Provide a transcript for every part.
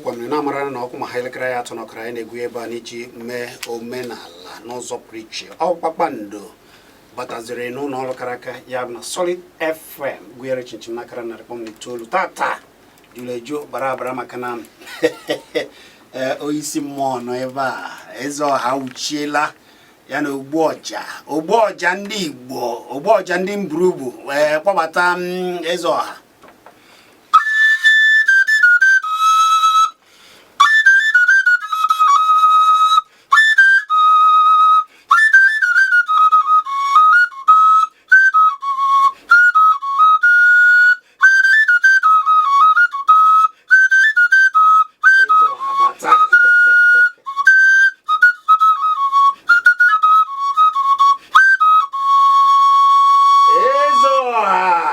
Kpọmkwem na amara na ọkụ ma ha elekere ya 3:30 anyị na-egwu ebe a n'iji mee omenala n'ụzọ pụrụ iche. Ọ kpakpando bataziri n'ụlọ ọrụ kara aka, ya bụ na Solid FM gụnyere chinchin n'akara 100.9. Tata juru eju bara abara maka na onyeisi mmụọ nọ ebe a. Eze ọha wuchiela ya na ogbu ọja, ogbu ọja ndị Igbo, ogbu ọja ndị mburugbu, wee kpọbata eze ọha.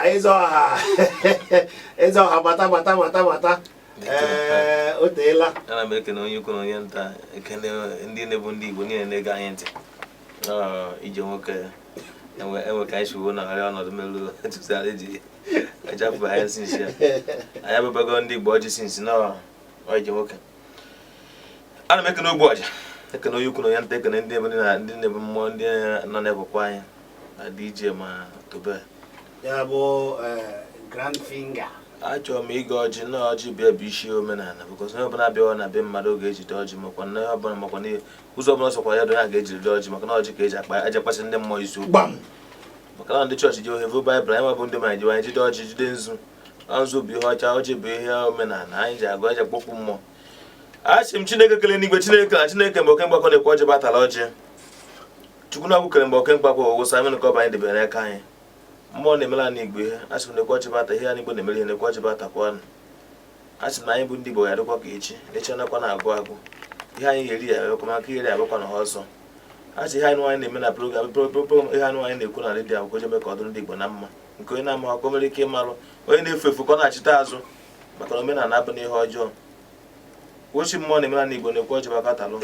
Eze ọha, eze ọha, bata, bata, bata, bata. Ee, o teela. Ana m ekene onye ukwu na onye nta, ekene ndị na-ebu ndị Igbo niile na-ege anyị ntị. Ije nwoke enwe ka anyị siwo na ọnọdụ melu tutu anyị ji ejapụ anyị sinsi ya anyị abụbago ndị Igbo ọjị sinsi na ije nwoke. Ana m ekene ogbu ọja, ekene onye ukwu na onye nta, ekene ndị ebe ndị na-ebu mmụọ, ndị nọ n'ekwekwa anyị ma DJ ma tobe ya bụ grand finger. Achọrọ m ịga ọjị na ọjị bịa bụ isi omenala, because onye ọbụla bịawa na be mmadụ oge ejide ọjị, makwa na ọbụla, makwa na ụzọ ọbụla sọkwa ya dị onye a ga-ejiride ọjị, maka na ọjị ka eji akpa eji akpasị ndị mmụọ isi okwu. Maka na ndị chọọchị ji ohe vu baịbụl, anyị nwabụ ndị ma ji anyị jide ọjị, jide nzu. Nzu bụ ihe ọcha, ọjị bụ ihe omenala anyị ji agụ eji akpọkwu mmụọ. Asị m Chineke kele n'igwe, Chineke na Chineke mgbe oke mgbakọ na-ekwe ọjị batala ọjị. Chukwu na kere mgbe oke mgbakọ owụsa anyị nke ọba anyị debere n'aka anyị. Mmụọ na-emere anyị Igbo ihe. Asị m na-ekwe ọjị bata ihe anyị Igbo na-emere ihe na-ekwe ọjị batakwa. Asị m na anyị bụ ndị Igbo ya dịkwa ka echi na-eche nakwa na-agụ agụ ihe anyị ga-eri ya abịakwa, maka ihe eri abịakwa na ha ọzọ. Asị ihe anyị nwaanyị na-eme na program ihe anyị nwaanyị na-ekwu na redio akwụkwọ jeme ka ọ dụrụ ndị Igbo na mma, nke onye na-ama ọkụ nwere ike ịmalụ onye na-efu efu ka ọ na-achịta azụ, maka na omenala abụ n'ihe ọjọọ. Ochi mmụọ na-emere na Igbo na-ekwe ọjị bakatalụ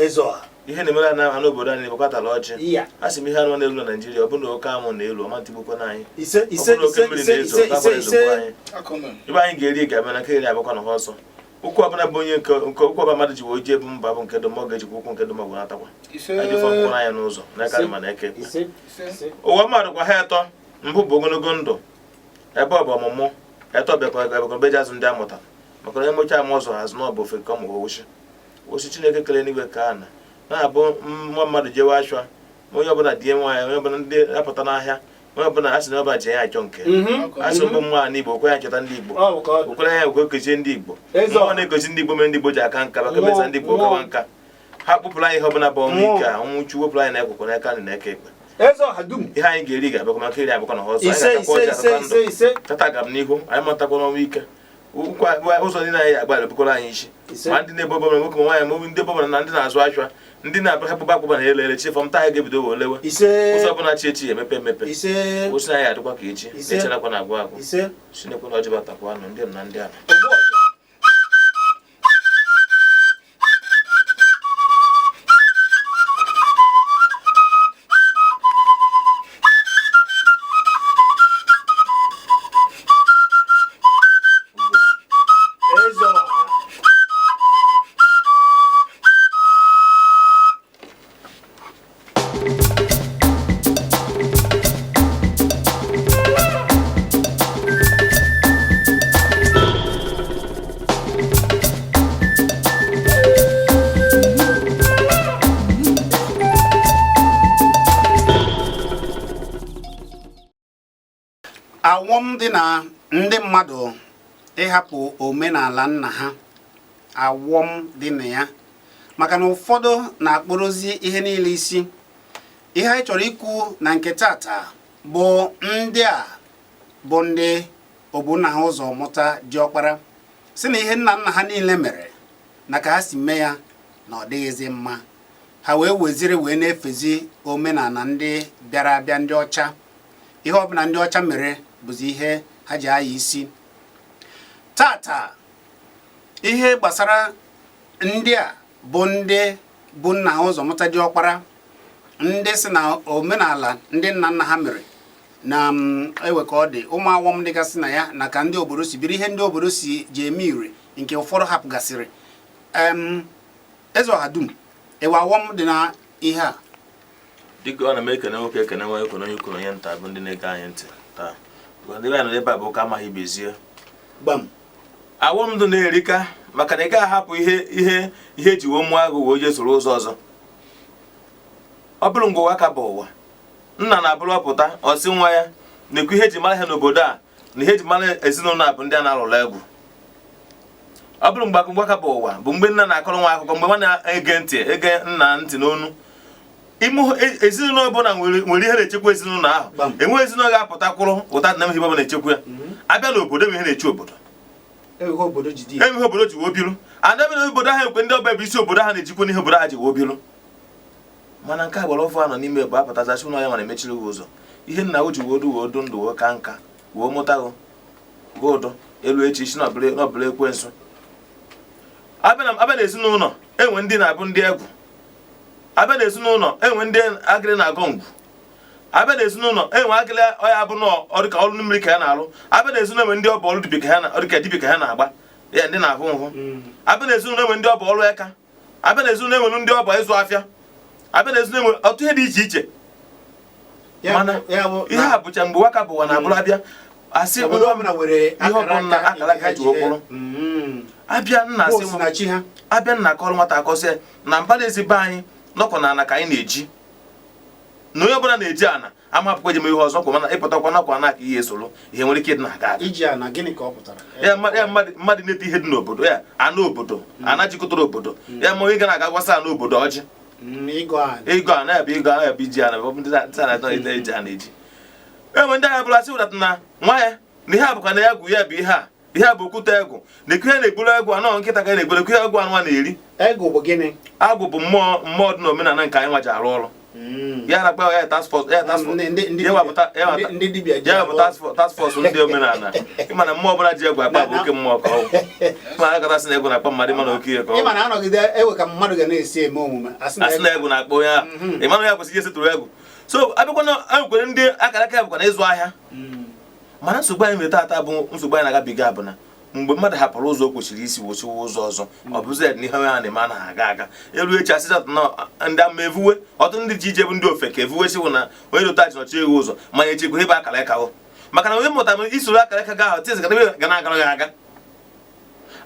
ihe na-emere na ha n'obodo anyị na-ekwe ọjị. Asị m ihe anụ na-elu na Naijiria, ọ bụ na oke anwụ na-elu ọma ntigbukwa na anyị, ọ bụ na oke mmiri na-ezo ezogbo anyị. Ibe anyị ga-eri ga-abịa na nke eri abịakwa na ha ọsọ. Ụkwụ ọbụla bụ onye nke ụkwụ ọbụla mmadụ ji wee jee bụ mba bụ nke dụm ọ ga-ejikwa ụkwụ nke dụm ọgwụ natakwa anyị fọ mkpụrụ anya n'ụzọ n'aka ma na eke ụwa mmadụ kwa ha etọ. Mbụ bụ ogologo ndụ, ebe ọ bụ ọmụmụ etọ bịakwa ebekwa be ji azụ ndị a mụtara, maka onye mụcha ama ọzọ azụ na ọ bụ ofe ka ọ mụrụ oshi oshi. Chineke kele n'igwe ka a na na-abụ nwa mmadụ jewe achwa, onye ọbụla die nwaanyị, onye ọbụla ndị apụta n'ahịa, onye ọbụla a sị na ọba ji ya achọ nke asị mbụ nwa n'Igbo okwe ya chọta ndị Igbo okwere ya okwe kezie ndị Igbo mmụọ na-egosi ndị Igbo mere ndị Igbo ji aka nka maka meza ndị Igbo kawa nka. Ha kpụpụrụ anyị ihe ọbụla bụ ọnwụ ike a ọnwụ chu wepụrụ anyị na ekwekwe n'aka anyị na eke ekpe. Ihe anyị ga-eri ga-abịakwa, maka eri abịakwa na ha ọzọ. Anyị ga-atakwa ọjị atakwa ndụ tata ga m n'ihu anyị matakwa n'ọnwa ike ụzọ niile anyị agba ebukwara anyị isi, ma ndị na-ebo ọbụla nwoke ma nwaanyị, ma ndị bọbara na ndị na-azụ ahịa, ndị na-abịa akpụkpa akpụkpa na ele ele chi fọm taa anyị ga-ebido wee lewe ụzọ ọbụla chi echi emepe emepe osi anyị adịkwa ka echi na-echenakwa na agwụ agwụ. Chineke na ọjị batakwa nụ ndị na ndị ala. Awọm dị na ndị mmadụ ịhapụ omenala nna ha, awọm dị na ya, maka na ụfọdụ na-akpụrụzi ihe niile isi. Ihe anyị chọrọ ikwu na nke tata bụ ndị a bụ ndị obu nna ha ụzọ mụta diọkpara si na ihe nna nna ha niile mere na ka ha si mee ya na ọ dịghịzi mma, ha wee weziri wee na-efezi omenala ndị bịara abịa, ndị ọcha. Ihe ọbụla ndị ọcha mere bụzi ihe ha ji aya isi tata. Ihe gbasara ndị a bụ ndị bụ nna ha ụzọ mụta diọkpara, ndị si na omenala ndị nna nna ha mere na ewe ka ọ dị, ụmụ awọm dịgasị na ya na ka ndị obodo si biri, ihe ndị obodo si ji eme ire nke ụfọdụ hapụgasịrị. Eze ọha dum, ewe awọm dị na ihe a. Dịka ọ na m ekene nwoke, ekene nwa, ekene onye ukwu na onye nta bụ ndị na-ege anyị ntị taa. Ndị be anyị nọ ebe a bụ ụka amaghị ibezie. Gbam. Awọm ndụ na-erika maka na ị gaghị ahapụ ihe ihe ihe eji wee mụọ agụ wee jee soro ụzọ ọzọ. Ọ bụrụ mgbe ụwa ka bụ ụwa, nna na-abụrụ ọpụta ọsị nwa ya na-ekwu ihe eji mara ha n'obodo a na ihe eji mara ezinụlọ a bụ ndị a na-alụrụ egwu. Ọ bụrụ mgbe ụwa ka bụ ụwa bụ mgbe nna na-akọrọ nwa akụkọ, mgbe nwa na-ege ntị, ege nna ntị n'onu. Ime ezinụlọ ọbụla nwere ihe na-echekwa ezinụlọ ahụ. Enweghị ezinụlọ ga-apụta kwụrụ ụta na ihe ọbụla na-echekwa ya. Abịa n'obodo, enwe ihe na-eche obodo, enweghị obodo ji dị. Enweghị obodo ji wee biru. And ebe na obodo ahụ ekwe ndị ọbịa bụ isi obodo ahụ na-ejikwa n'ihe obodo ahụ ji wee biru. Mana nke agbara ọfụ a nọ n'ime bụ apụtazachi ụlọ ya mana emechiri gị ụzọ. Ihe nna o ji wee du wee du ndụ wee ka nka wee mụta gị gị ụdọ elu echi isi n'ọbụla ekwensu. Abịa na ezinụlọ, enwe ndị na-abụ ndị egwu. Abịa na ezinụlọ, enwe ndị agịrị na-agọ ngwu. Abịa na ezinụlọ, enwe agịrị ọya bụ na ọrụ ka ọrụ mmiri ka ya na-arụ. Abịa na ezinụlọ, enwe ndị ọ bụ ọrụ dibịa ka ha na ọrụ ka dibịa ka ha na-agba ya, ndị na-ahụ nhụ. Abịa na ezinụlọ, enwe ndị ọ bụ ọrụ eka. Abịa na ezinụlọ, enwere ndị ọ bụ ịzụ afịa. Abịa na ezinụlọ, enwe ọtụtụ ihe dị iche iche. Mana ihe a bụcha mgbe waka bụ ụwa na-abụrụ abịa asị obodo ọbụla nwere ihe ọbụla akara aka ji okpụrụ. Abịa nna asị bụ na chi ha. Abịa nna akọrọ nwata akọsị na mbara ezi be anyị nọkọ na ana ka anyị na-eji na onye ọbụla na-eji ana amapụkwa ejem ihe ọzọ kwa, mana ịpụtakwa nakwa ana ka ihe esoro ihe nwere ike ịdị na-aga aga. Iji ana, gịnị ka ọ pụtara? Ya mmadụ na-ete ihe dị n'obodo ya, ana obodo, ana jikọtara obodo ya, ma onye ga na-aga gwasa ana obodo ọjị. Ịgọ ana. Ịgọ ana ya bụ ịgọ ana ya bụ iji ana bụ ndị na-atọ iji ana eji. Enwe ndị agha bụrụ asị wụdata na nwa ya na ihe a bụkwa na egwu ya bụ ihe a, ihe a bụ okwute egwu na ekwu ihe na-egburu egwu anọ nkịta ka na-egburu ekwu egwu anụ na-eri. Egwu bụ gịnị? Agwụ bụ mmụọ, mmụọ dị n'omenala nke anyị nwa ji arụ ọrụ. Ya na-akpa ya task force, ya task force, ndị dibịa ya bụ task force ndị omenala. Ịma na mmụọ ọbụla ji egwu akpa bụ oke mmụọ ka ọ bụ. Ma akọta sị na egwu na-akpa mmadụ, ịma na oke ihe ka ọ bụ. Ịma na anọgide ewe ka mmadụ ga na-esi eme omume asị na egwu na-akpa onye ahụ, ịma na ya kwesịrị isi tụrụ egwu. So abịakwa na enwekwere ndị akara aka ya bụkwa na ịzụ ahịa. Mana nsogbu anyị nwere taata bụ nsogbu anyị na-agabiga bụ na mgbe mmadụ hapụrụ ụzọ o kwesịrị isi wochiwe ụzọ ọzọ, ọ bụzi ya n'ihe ha na-eme anaghị aga aga elu echi asịza na ndị ama evuwe. Ọtụtụ ndị ji ije bụ ndị ofe ka evuwe siwụ na onye dota ji nọchi egwu ụzọ mana echekwa ebe akara aka hụ, maka na onye mụtara isoro akara aka gị ahụ tizi ga na-agara gị aga.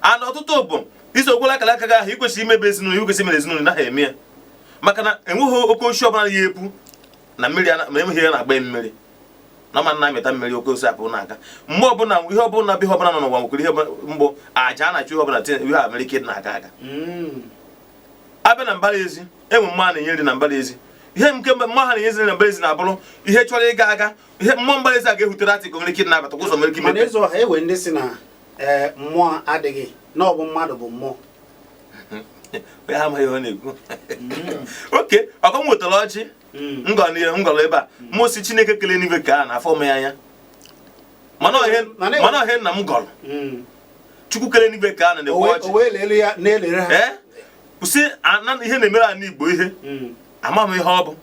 And ọtụtụ bụ isokwala akara aka gị ahụ ikwesịrị imebe ezinụlọ, ikwesịrị ime ezinụlọ naghị eme ya, maka na enweghị oke oshi ọbụla ya epu na mmiri ma enweghị ihe na-agba mmiri na ma na-amịta mmiri oke osi apụ na-aga. Mgbe ọbụla ihe ọbụla bụ ihe ọbụla nọ n'ụwa nwekwara ihe mbụ aja a na-achụ ihe ọbụla tinye ihe a mere ike na-aga aga. Abịa na mbara ezi, enwe mmụọ a na-enye nri na mbara ezi. Ihe nke mmụọ ha na-enye nri na mbara ezi na-abụrụ ihe chọrọ ịga aga, ihe mmụọ mbara ezi a ga-ehutere atị ka nwere ike na-abata ụzọ nwere ike imepe. Mana ịzụ ọha ewe ndị si na mmụọ adịghị, na ọ bụ mmadụ bụ mmụọ. Onye ha amaghị ihe ọ na-ekwu. Oke ọkọ m wetara ọjị ngọrọ ebe a mụ si Chineke kelee n'igwe ka a na-afọ m ya anya, mana ọhịa nna m gọrọ Chukwu kelee n'igwe ka a na-ekwu ọjị ee si ihe na-emere ana Igbo ihe ama m ihe ọ bụ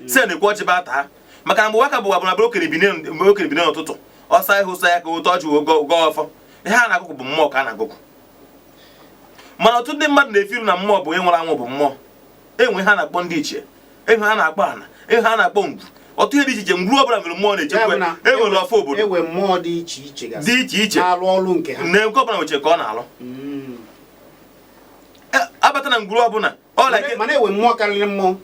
si na-ekwu ọjị ba taa, maka na mgbe waka bụ abụrụ okere bine n'ụtụtụ ọsa ihe ụsa ya ka ụtọ ọjị wee gọọ ọfọ. Ihe a na-agụgụ bụ mmụọ ka a na-agụgụ. Mana ọtụtụ ndị mmadụ na-efiru na mmụọ bụ onye nwụrụ anwụ bụ mmụọ. Enwe ha na-akpọ ndị ichie, enwe ha na-akpọ ana, enwe ha na-akpọ ngwu, ọtụtụ ihe dị iche iche. Ngwuru ọbụla nwere mmụọ na-echekwa, enwere ọfọ obodo, enwe mmụọ dị iche iche dị iche iche na-alụ ọrụ nke ha, na nke ọbụla nweche ka ọ na-alụ. Abata na ngwuru ọbụla mana enwe mmụọ karịrị mmụọ,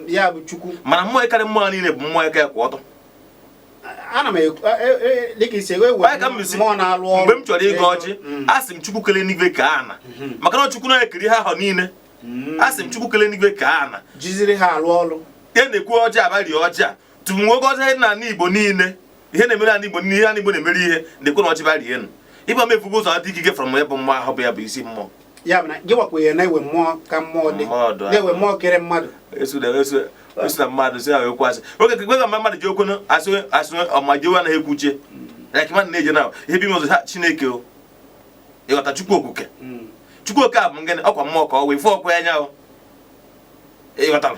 ya bụ Chukwu. Mana mmụọ ịkarị mmụọ niile bụ mmụọ eke kwụ ọtọ. Ana m dịka isi ewe mmụọ na-alụ ọrụ. Mgbe m chọrọ ịgọ ọjị, asị m Chukwu kelee n'igwe ka ana, maka na Chukwu na-ekiri ha ahụ niile. Asị m Chukwu kelee n'igwe ka ana jiziri ha alụ ọrụ. Ya na-ekwu ọjị abalị ọjị a tupu nwoke ọjị na ala Igbo niile ihe na-emere ala Igbo niile, ihe ala Igbo na-emere ihe na-ekwu na ọjị bari enu ịba m efugo ụzọ dị ikike from ebe mmụọ ahụ bụ ya bụ isi mmụọ. Ya bụ na gị wakwenye na ewe mmụọ ka mmụọ dị, na-ewe mmụọ kere mmadụ esu na mmadụ si ahụ ekwu asị oge kekwe ka mmadụ ji okwu asị asị ọma jewe anaghị ekwuchie like mmadụ na-eje na ihe bi ụzọ ha Chineke o ịghọta Chukwu okuke Chukwu oke a bụ ngịnị ọkwa mmụọ ka ọ wee fụ ọkwa anya o ịghọtara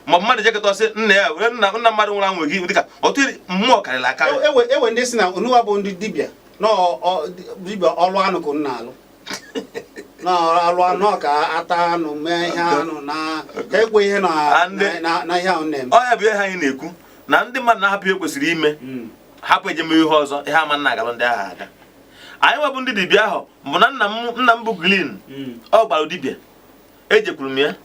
ma mmadụ jekọta ọsị nna ya were nna mmadụ nwụrụ anwụ gị dịka ọtụ mmụọ karịrị akarị. Ewe ndị si na onuwa bụ ndị dibịa Na dibịa ọlụ anụ ka m na-alụ, na alụ anụ ọ ka ata anụ mee ihe anụ na ekwe ihe na na ihe ahụ na-eme. Ọ ya bụ ihe anyị na-ekwu na ndị mmadụ na-ahapụ ihe kwesịrị ime, hapụ ejem ihe ọzọ, ihe ama nna agalụ ndị ahụ aga. Anyị nwebụ ndị dibịa ahụ bụ na nna m bụ Green. Ọ gbara dibịa, ejekwuru m ya,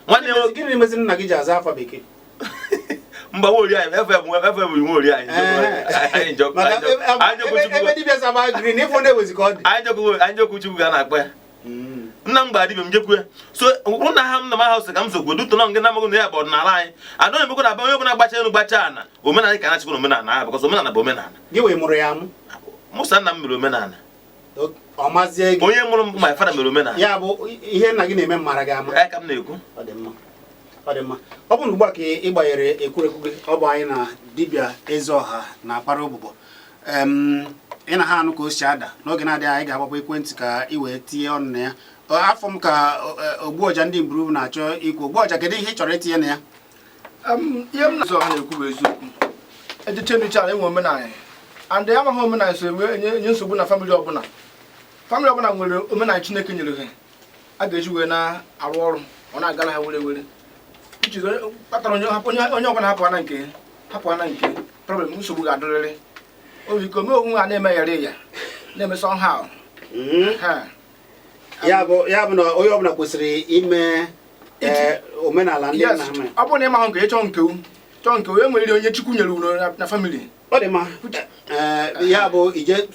nwanne m nwoke. Gịnị meziri nna gị ji aza afa bekee? Mba, nwa ori anyị efe bụ efe bụ nwa ori anyị. Anyị njọkụ. Maka anyị njọkụ ebe Chukwu. Ebe dibịa zaba green, ịfụ na-ewezi ka ọ dị. Anyị njọkụ Chukwu ga na-akpọ ya. Nna m gbara dibịa, m jekwu ya. So ụkwụ na ha nna m ahụ sị ka m sokwu duto na nke na amaghị na ya bụ ọdịnala anyị adọ na-emekwa na aba onye ọbụla gbacha elu gbacha ana omenala ka na-achịkwa na omenala ahụ, because omenala bụ omenala. Gị wee mụrụ ya amụ? Mụsa nna m mere omenala. Ọ mazie gị? Onye mụrụ m, my father, mere omenala. Ya bụ ihe nna gị na-eme mara gị ama. Ya ka m na-ekwu. Ọ dị mma, ọ dị mma. Ọ bụ na ugbu a ka ị gbanyere ekwurekwu gị, ọ bụ anyị na dibịa Ezeọha na-akpara ụbụbọ. Ị na ha anụ ka o si ada. N'oge na-adịghị anyị ga-agbapụ ekwentị ka ị wee tinye ọnụ na ya. Afọ m ka ogbuọja ndị mburu na-achọ ikwu. Ogbuọja, kedu ihe ị chọrọ itinye na ya? Ihe m na-azụ ọha na-ekwu bụ eziokwu. Ejiche nricha na enwe omenala, and amaghị omenala so enwe enye nsogbu na family ọbụla. Family ọbụla nwere omenala Chineke nyere ha a ga-eji wee na-arụ ọrụ, ọ na-agara ha were were. Uche kpatara onye hapụ onye ọbụla hapụ na nke hapụ na nke problem, nsogbu ga-adịrịrị. O nwere ike ome onwe ha na-emegharị ya na-eme somehow. Ha. Ya bụ na onye ọbụla kwesịrị ime omenala ndị Yes. nna ha mere. Ọ bụrụ na ịmahụ nke ịchọ nke chọọ nke onye nwere onye Chukwu nyere unu na family. Ọ dị mma. Ya bụ ije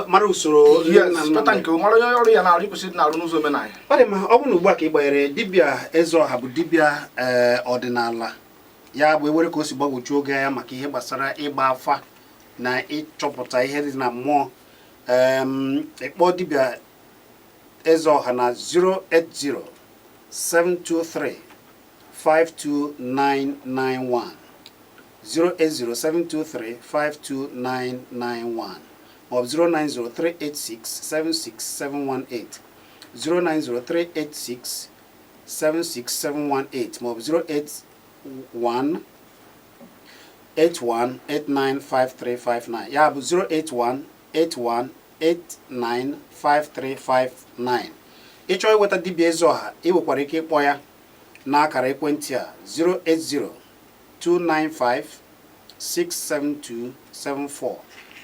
mara usoro ndị Yes. nna nna Chọta mere. nke mara onye ọrụ ya na-arụ kwesịrị na-arụ n'ụzọ omenala. Ọ dị mma. Ọ bụrụ na ugbu a ka ị gbanyere, dibịa Ezeọha bụ dibịa ọdịnala. Ya bụ ewere ka o si gbagwoju oge ya maka ihe gbasara ịgba afa na ịchọpụta ihe dị na mmụọ. Ịkpọ dibịa Ezeọha na 080 723 52991, 080 723 52991, maọbụ 09038676718, 0903867 76718, maọbụ 081 81895359. Ya bụ 081 81895359. Ịchọọ iweta dibịa Ezeọha, ị nwekwara ike ịkpọ ya n'akara ekwentị a: 080 295 67274,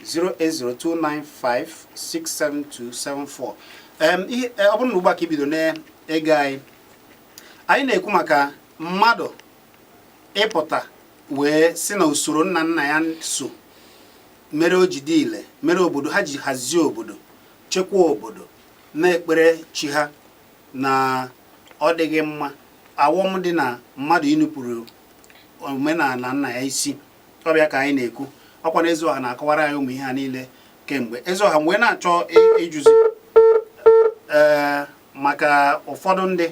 080 295 67274. Ihe ọ bụrụ na ugbu a ka ibido na-ege anyị, anyị na-ekwu maka mmadụ ịpụta wee si na usoro nna nna ya so mere o ji dị ile, mere obodo ha ji hazie obodo, chekwaa obodo, na-ekpere chi ha, na ọ dịghị mma. Awọm dị na mmadụ inupụrụ omenala nna ya isi. Ọbịa ka anyị na-ekwu. Ọkwa na Ezeọha na-akọwara anyị ụmụ ihe a niile kemgbe. Ezeọha wee na-achọ ịjụzi maka ụfọdụ ndị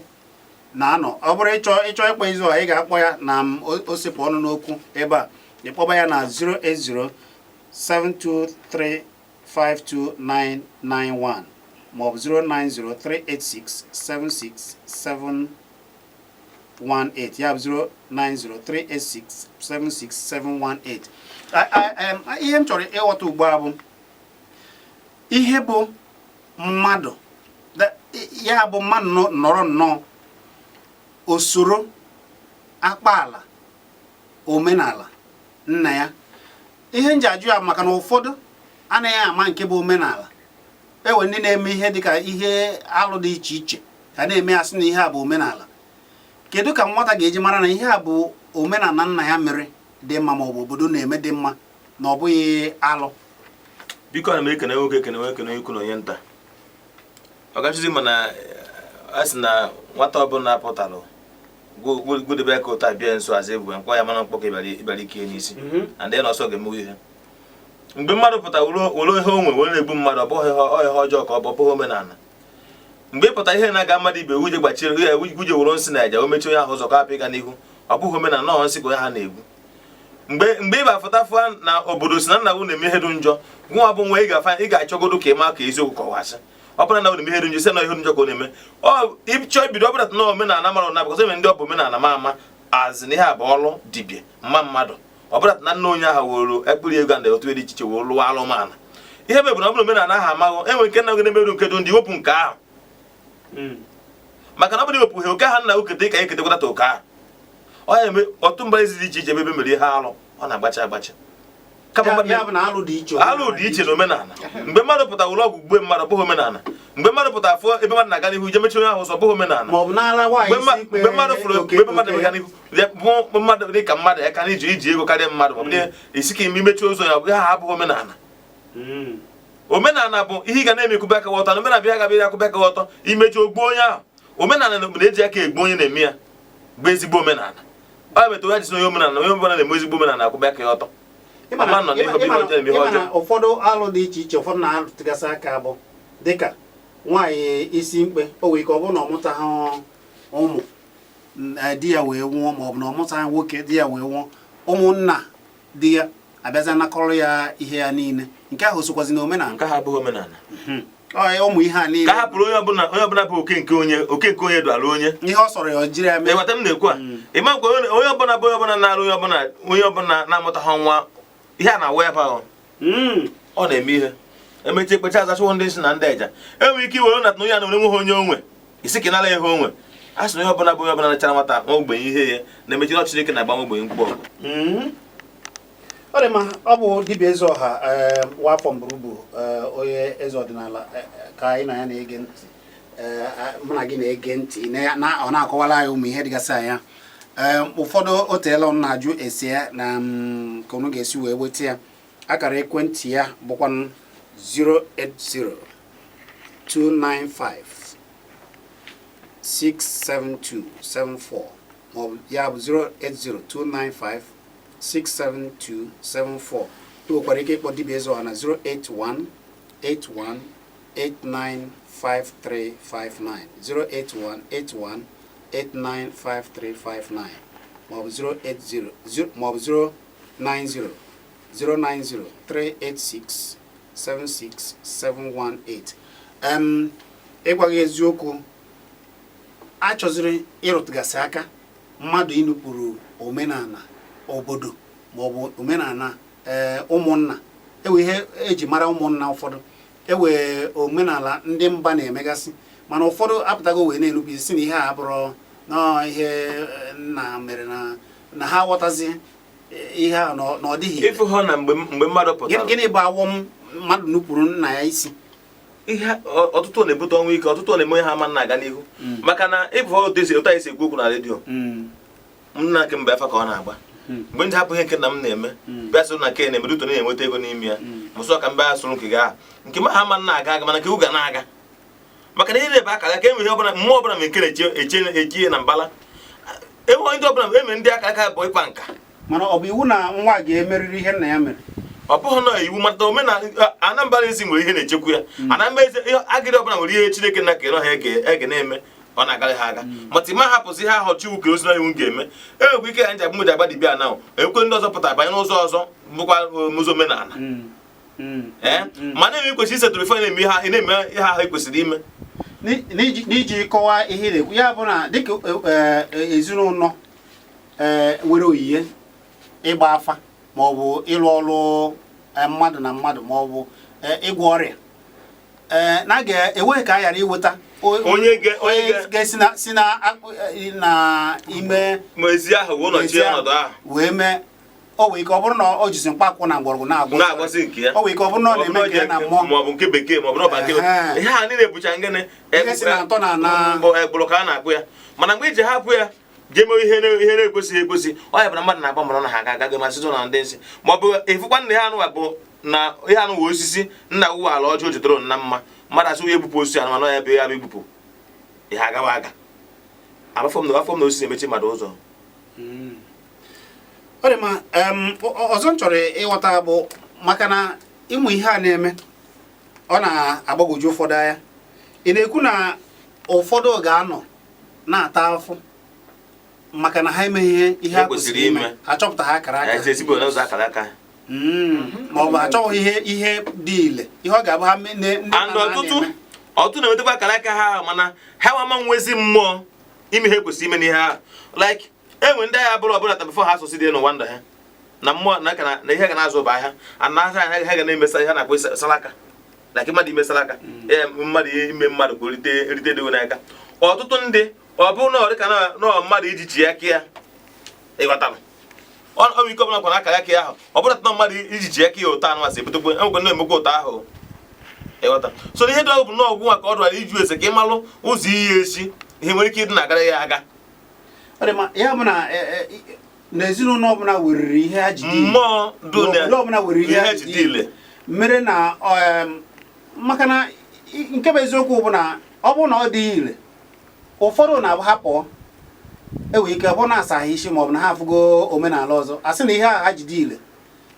na-anọ, ọ bụrụ ịchọ ịkpọ Ezeọha, ị ga-akpọ ya na m o sepụ ọnụ n'okwu ebe a. Ịkpọba ya na 080 723 52991 maọbụ 09038676718. Ya bụ 09038676718. Ihe m chọrọ ịghọta ugbu a bụ ihe bụ mmadụ ya bụ mmadụ nọrọ nnọọ usoro akpaala omenala nna ya. Ihe m ji ajụ ya maka na ụfọdụ anaghị ama nke bụ omenala. Ewe ndị na-eme ihe dịka ihe alụ dị iche iche ka na-eme ya, sị na ihe a bụ omenala. Kedu ka nwata ga-eji mara na ihe a bụ omenala nna ya mere dị mma, ma ọ bụ obodo na-eme dị mma, na ọ bụghị alụ? Biko, ana m ekene nwoke, ekene nwoke, ekene ikwu na onye nta. Ọ gachizi, mana a sị na nwata ọbụla pụtalụ gwudebe ka ụta bịa nso azụ ebu nkwa ya, mana mkpọ ka ịbịara ike n'isi na ndị na ọsọ ga-emewe ihe. Mgbe mmadụ pụta were ihe o nwe were na-egbu mmadụ, ọ bụghị ihe ọjọọ ka ọ bụ, ọ bụghị omenala. Mgbe ị pụta ihe na-aga mmadụ ibe wuje gbachiri ya, wuje were nsị na eja o mechie onye ahụ ụzọ ka hapụ ịga n'ihu, ọ bụghị omenala nọọ nsị ka onye ha na-egbu. Mgbe ị ba-afụta fụa na obodo si na nna gị na-eme ihe dị njọ, gụnwa bụ nwa, ị ga-afa ị ga-achọgodo ka ị maa ka eziokwu kọwasị. Ọ bụrụ na ọ na-eme ihe dị njọ, sị na ihe dị njọ ka ọ na-eme, ọ ịchọ ibido. Ọ bụrụ na omenala mara na because enwere ndị ọ bụ omenala ma ama azị na ihe a bụ ọrụ dibịa mma mmadụ. Ọ bụrụ na nna onye ahụ were ekpiri ego na otu dị iche iche wee lụọ alụmala, Ihe mebụrụ na ọ bụrụ omenala ahụ amaghọ enwe nke nna gị na-emerụ nke dị ndị wepụ nke ahụ. Maka na ọ bụrụ iwepụ ha oke ahụ nna okete ka eketekwata oke ahụ, ọ ya eme ọtụtụ mba ezi dị iche iche ebe ebe mere ihe alụ, ọ na-agbachi agbachi. Kama Ya mmadụ ya bụ na alụ dị iche. Alụ dị iche na omenala. Mgbe mmadụ pụtara ụlọ ọgwụ gbue mmadụ, ọ bụghị omenala. Mgbe mmadụ pụtara fụọ ebe mmadụ na-aga n'ihu je mechie onye ahụ ụzọ, ọ bụghị omenala. Ma ọ bụ n'ala nwaanyị Mgbe isi ikpe mgbe mmadụ fụrụ mgbe mmadụ oke. na-aga n'ihu ya bụ mmadụ dị ka mmadụ ya ka na iji ego karịa mmadụ, ma ọ bụ na esi ka ime imechie ụzọ ya, ọ bụ ha abụghị omenala. Omenala bụ ihe ị ga na-eme ekwube aka gị ọtọ, na omenala bụ ihe ga-abịa akwụbe aka gị ọtọ imechi ogbuo onye ahụ. Omenala na-eji aka egbu onye na-eme ya bụ ezigbo omenala. Ọ bụ etu ya jisi onye omenala, onye ọbụla na-eme ezigbo omenala akwụbe aka ya ọtọ. Ọma nọ n'ihe ọbụla ọjọọ na-eme ihe Ịma na ọjọọ. Ụfọdụ alụ dị iche iche ụfọdụ na-arụtụgasị aka bụ dịka nwaanyị isi mkpe, o nwere ike ọ bụrụ na ọ mụtaghị ụmụ, di ya wee nwụọ, ma ọ bụ na ọ mụtaghị nwoke, di ya wee nwụọ, ụmụnna di ya abịaza nakọrọ ya ihe ya niile. Nke ahụ sokwazi na omenala. Nke ha abụghị omenala. Ọ ụmụ ihe a niile. Ka a hapụrụ onye ọbụla, onye ọbụla bụ oke nke onye, oke nke onye dụara onye. Ihe ọ sọrọ ya, ọ jiri ya mee. Ịghọta m na-ekwu a? Ịma nkwa onye ọbụla bụ onye ọbụla na-arụ, onye ọbụla, onye ọbụla na-amụtaghị nwa, ihe a na-awa ebe ahụ. Ọ na-eme ihe emechi ekpecha azachawo ndị nsị na ndị eja enwere ike iwere na onye a na onwe onye onwe isi ka ịnara ihe onwe a sị na onye ọbụla bụ onye ọbụla nachara nwata nwa ogbenye ihe ya na-emechi na Chineke na-agba nwa ogbenye mkpu ọgụ. Ọ dị mma. Ọ bụ dibịa eze ọha, nwafọ mburubu, onye eze ọdịnala, ka anyị na ya na-ege ntị. Mụ na gị na-ege ntị, ọ na-akọwara anyị ụmụ ihe dịgasị anya. Ụfọdụ o teela ọ na-ajụ esi ya na ka unu ga-esi wee weta ya. Akara ekwentị ya bụkwanụ 080 295 67274, maọbụ ya bụ 080 295 67274. Ị nwekwara ike ịkpọ dibịa eze ọha na 081 81 895359, 081 81 895359, maọbụ 080 maọbụ 090 090 386 76718. Ịgwa gị eziokwu, achọziri ịrụtụgasị aka mmadụ inupụrụ omenala obodo maọbụ omenala ụmụnna. Ewe ihe eji mara ụmụnna ụfọdụ, ewe omenala ndị mba na-emegasị, mana ụfọdụ apụtago wee na-enupụ isi na ihe a abụrụ nọọ ihe nna mere, na ha aghọtazi ihe a na ọ dịghị ire. Ịfụ ha na mgbe mmadụ pụtara. Gịnị bụ awọm mmadụ nupụrụ nna ya isi? Ihe ọtụtụ na-ebute ọnwụ ike, ọtụtụ na-eme ihe ama na-aga n'ihu, maka na ịbụ otu esi otu anyị si ekwu okwu na redio nna nke mgbe afa ka ọ na-agba mgbe ndị hapụ ihe nke nna m na-eme bịa soro na nke na-eme duto na-enweta ego n'ime ya mụsọ ka mbe a sụrụ nke gị ahụ nke ma ha ama na-aga aga, mana nke u ga na-aga, maka na ihe na-ebe akara aka enwe ihe ọbụla mmụọ ọbụla ma nke na-eche eche eche na mbala enwe ndị ọbụla eme ndị aka aka bụ ịkpa nka. Mana ọ bụ iwu na nwa ga-emerịrị ihe nna ya mere? Ọ bụghị na iwu mata omenala Anambra ezi nwere ihe na-echekwa ya. Anambra ezi agịrị ọbụla nwere ihe Chineke na kere ha ege na-eme ọ na-agarị ha aga, mata ịma hapụzi ihe ahụ chi kere ozi na iwu ga-eme. Enwekwa ike ya nji agbụ agba dibịa na ekwe ndị ọzọ pụtara banye n'ụzọ ọzọ bụkwa ụzọ omenala. Ee, mana enwe kwesịrị isetụrụ ife na-eme ihe ị na-eme ihe ahụ ị kwesịrị ime. N'iji kọwaa ihe ị na-ekwu, ya bụ na dịka ezinụlọ nwere oyiye ịgba afa maọbụ ịlụ ọrụ mmadụ na mmadụ maọbụ ịgwọ ọrịa, na a ga-enweghị ka a ghara iweta Onye ga-esi na si na na ime ma ezi ahụ wee nọchie ọnọdụ ahụ wee mee. O nwere ike ọ bụrụ na o jizi mkpakwụ na mgbọrọgwụ na-agwọ na-agwasị nke ya. O nwere ike ọ bụrụ na ọ na-eme nke ya na mmụọ, maọbụ nke bekee, maọbụ n'ọba nke ihe a niile bụcha ngịnị? Ihe si na ntọ na bụ egbụrụ ka a na-akpụ ya. Mana mgbe iji hapụ ya jee mee ihe na-ekwesịghị ekwesị, ọ ya bụ na mmadụ na-agba mara na ha aga-aga ma site na ndị nsị, maọbụ ịfụkwa nna ya anụwa bụ na ihe anụ wee osisi nna wuwe ala ọjọọ jidere na mma mmadụ asị onye egbupụ osisi anụ mana ya bụ ya bụ egbupụ ihe agawa aga afọ m na afọ m na osisi emechi mmadụ ụzọ. Ọ dị mma. Ọzọ m chọrọ ịghọta bụ maka na ịmụ ihe a na-eme ọ na-agbagwoju ụfọdụ anya. Ị na-ekwu na ụfọdụ ga-anọ na-ata afụ maka na ha emeghị ihe ha Ha kwesịrị kwesịrị ime ime. Ha chọpụta ha akara aka. Ezi ezigbo n'ụzọ akara aka. Ma ọ bụ achọghị ihe dị ile ihe ọ ga-abụ ha ndị nna And nna ha ọtụtụ na-eme. ọtụtụ na-enwetakwa akara aka ha ahụ, mana ha nwa ama nwezi mmụọ ime ihe kwesịrị ime n'ihe ahụ. Like enwe ndị agha bụrụ ọbụla ta before ha asụsị dị n'ụwa ndụ ha. Na mmụọ na ka na ihe ga na-azụ bụ ahịa a na-azụ ahịa, ihe ga na-emesa ihe a na-akpọ salaka, like mmadụ ime salaka, ee, mmadụ ime mmadụ ka o rite erite dị n'aka. Ọtụtụ ndị, ọ bụrụ na ọ dị ka na mmadụ iji chi aka ya, ịghọtara, ọ nwere ike ọbụla kwa na akara aka ya ahụ, ọ bụrụ na mmadụ iji chi aka ya ụtọ anụ masị ebutekwe, enwekwe na-emekwa ụtọ ahụ, ịghọta. So ihe dị ọgwụ bụ n'ọgwụ nwa ka ọ dụara iju ese ka ị malụ ụzọ iyi esi ihe nwere ike ịdị na-agara ya aga. Ọ dị mma. Ya bụ na n'ezinụlọ ọbụla weriri ihe ha jide ile. Mmụọ dị N'obodo ọbụla were ihe ha ihe jide ile. Mere na maka na nke bụ eziokwu bụ na ọ bụrụ na ọ dịghị ile, ụfọdụ na-abụ ha pụọ, enwere ike ọ bụrụ na asaghị isi maọbụ na ha afụgo omenala ọzọ, a sị na ihe ahụ ha jide ile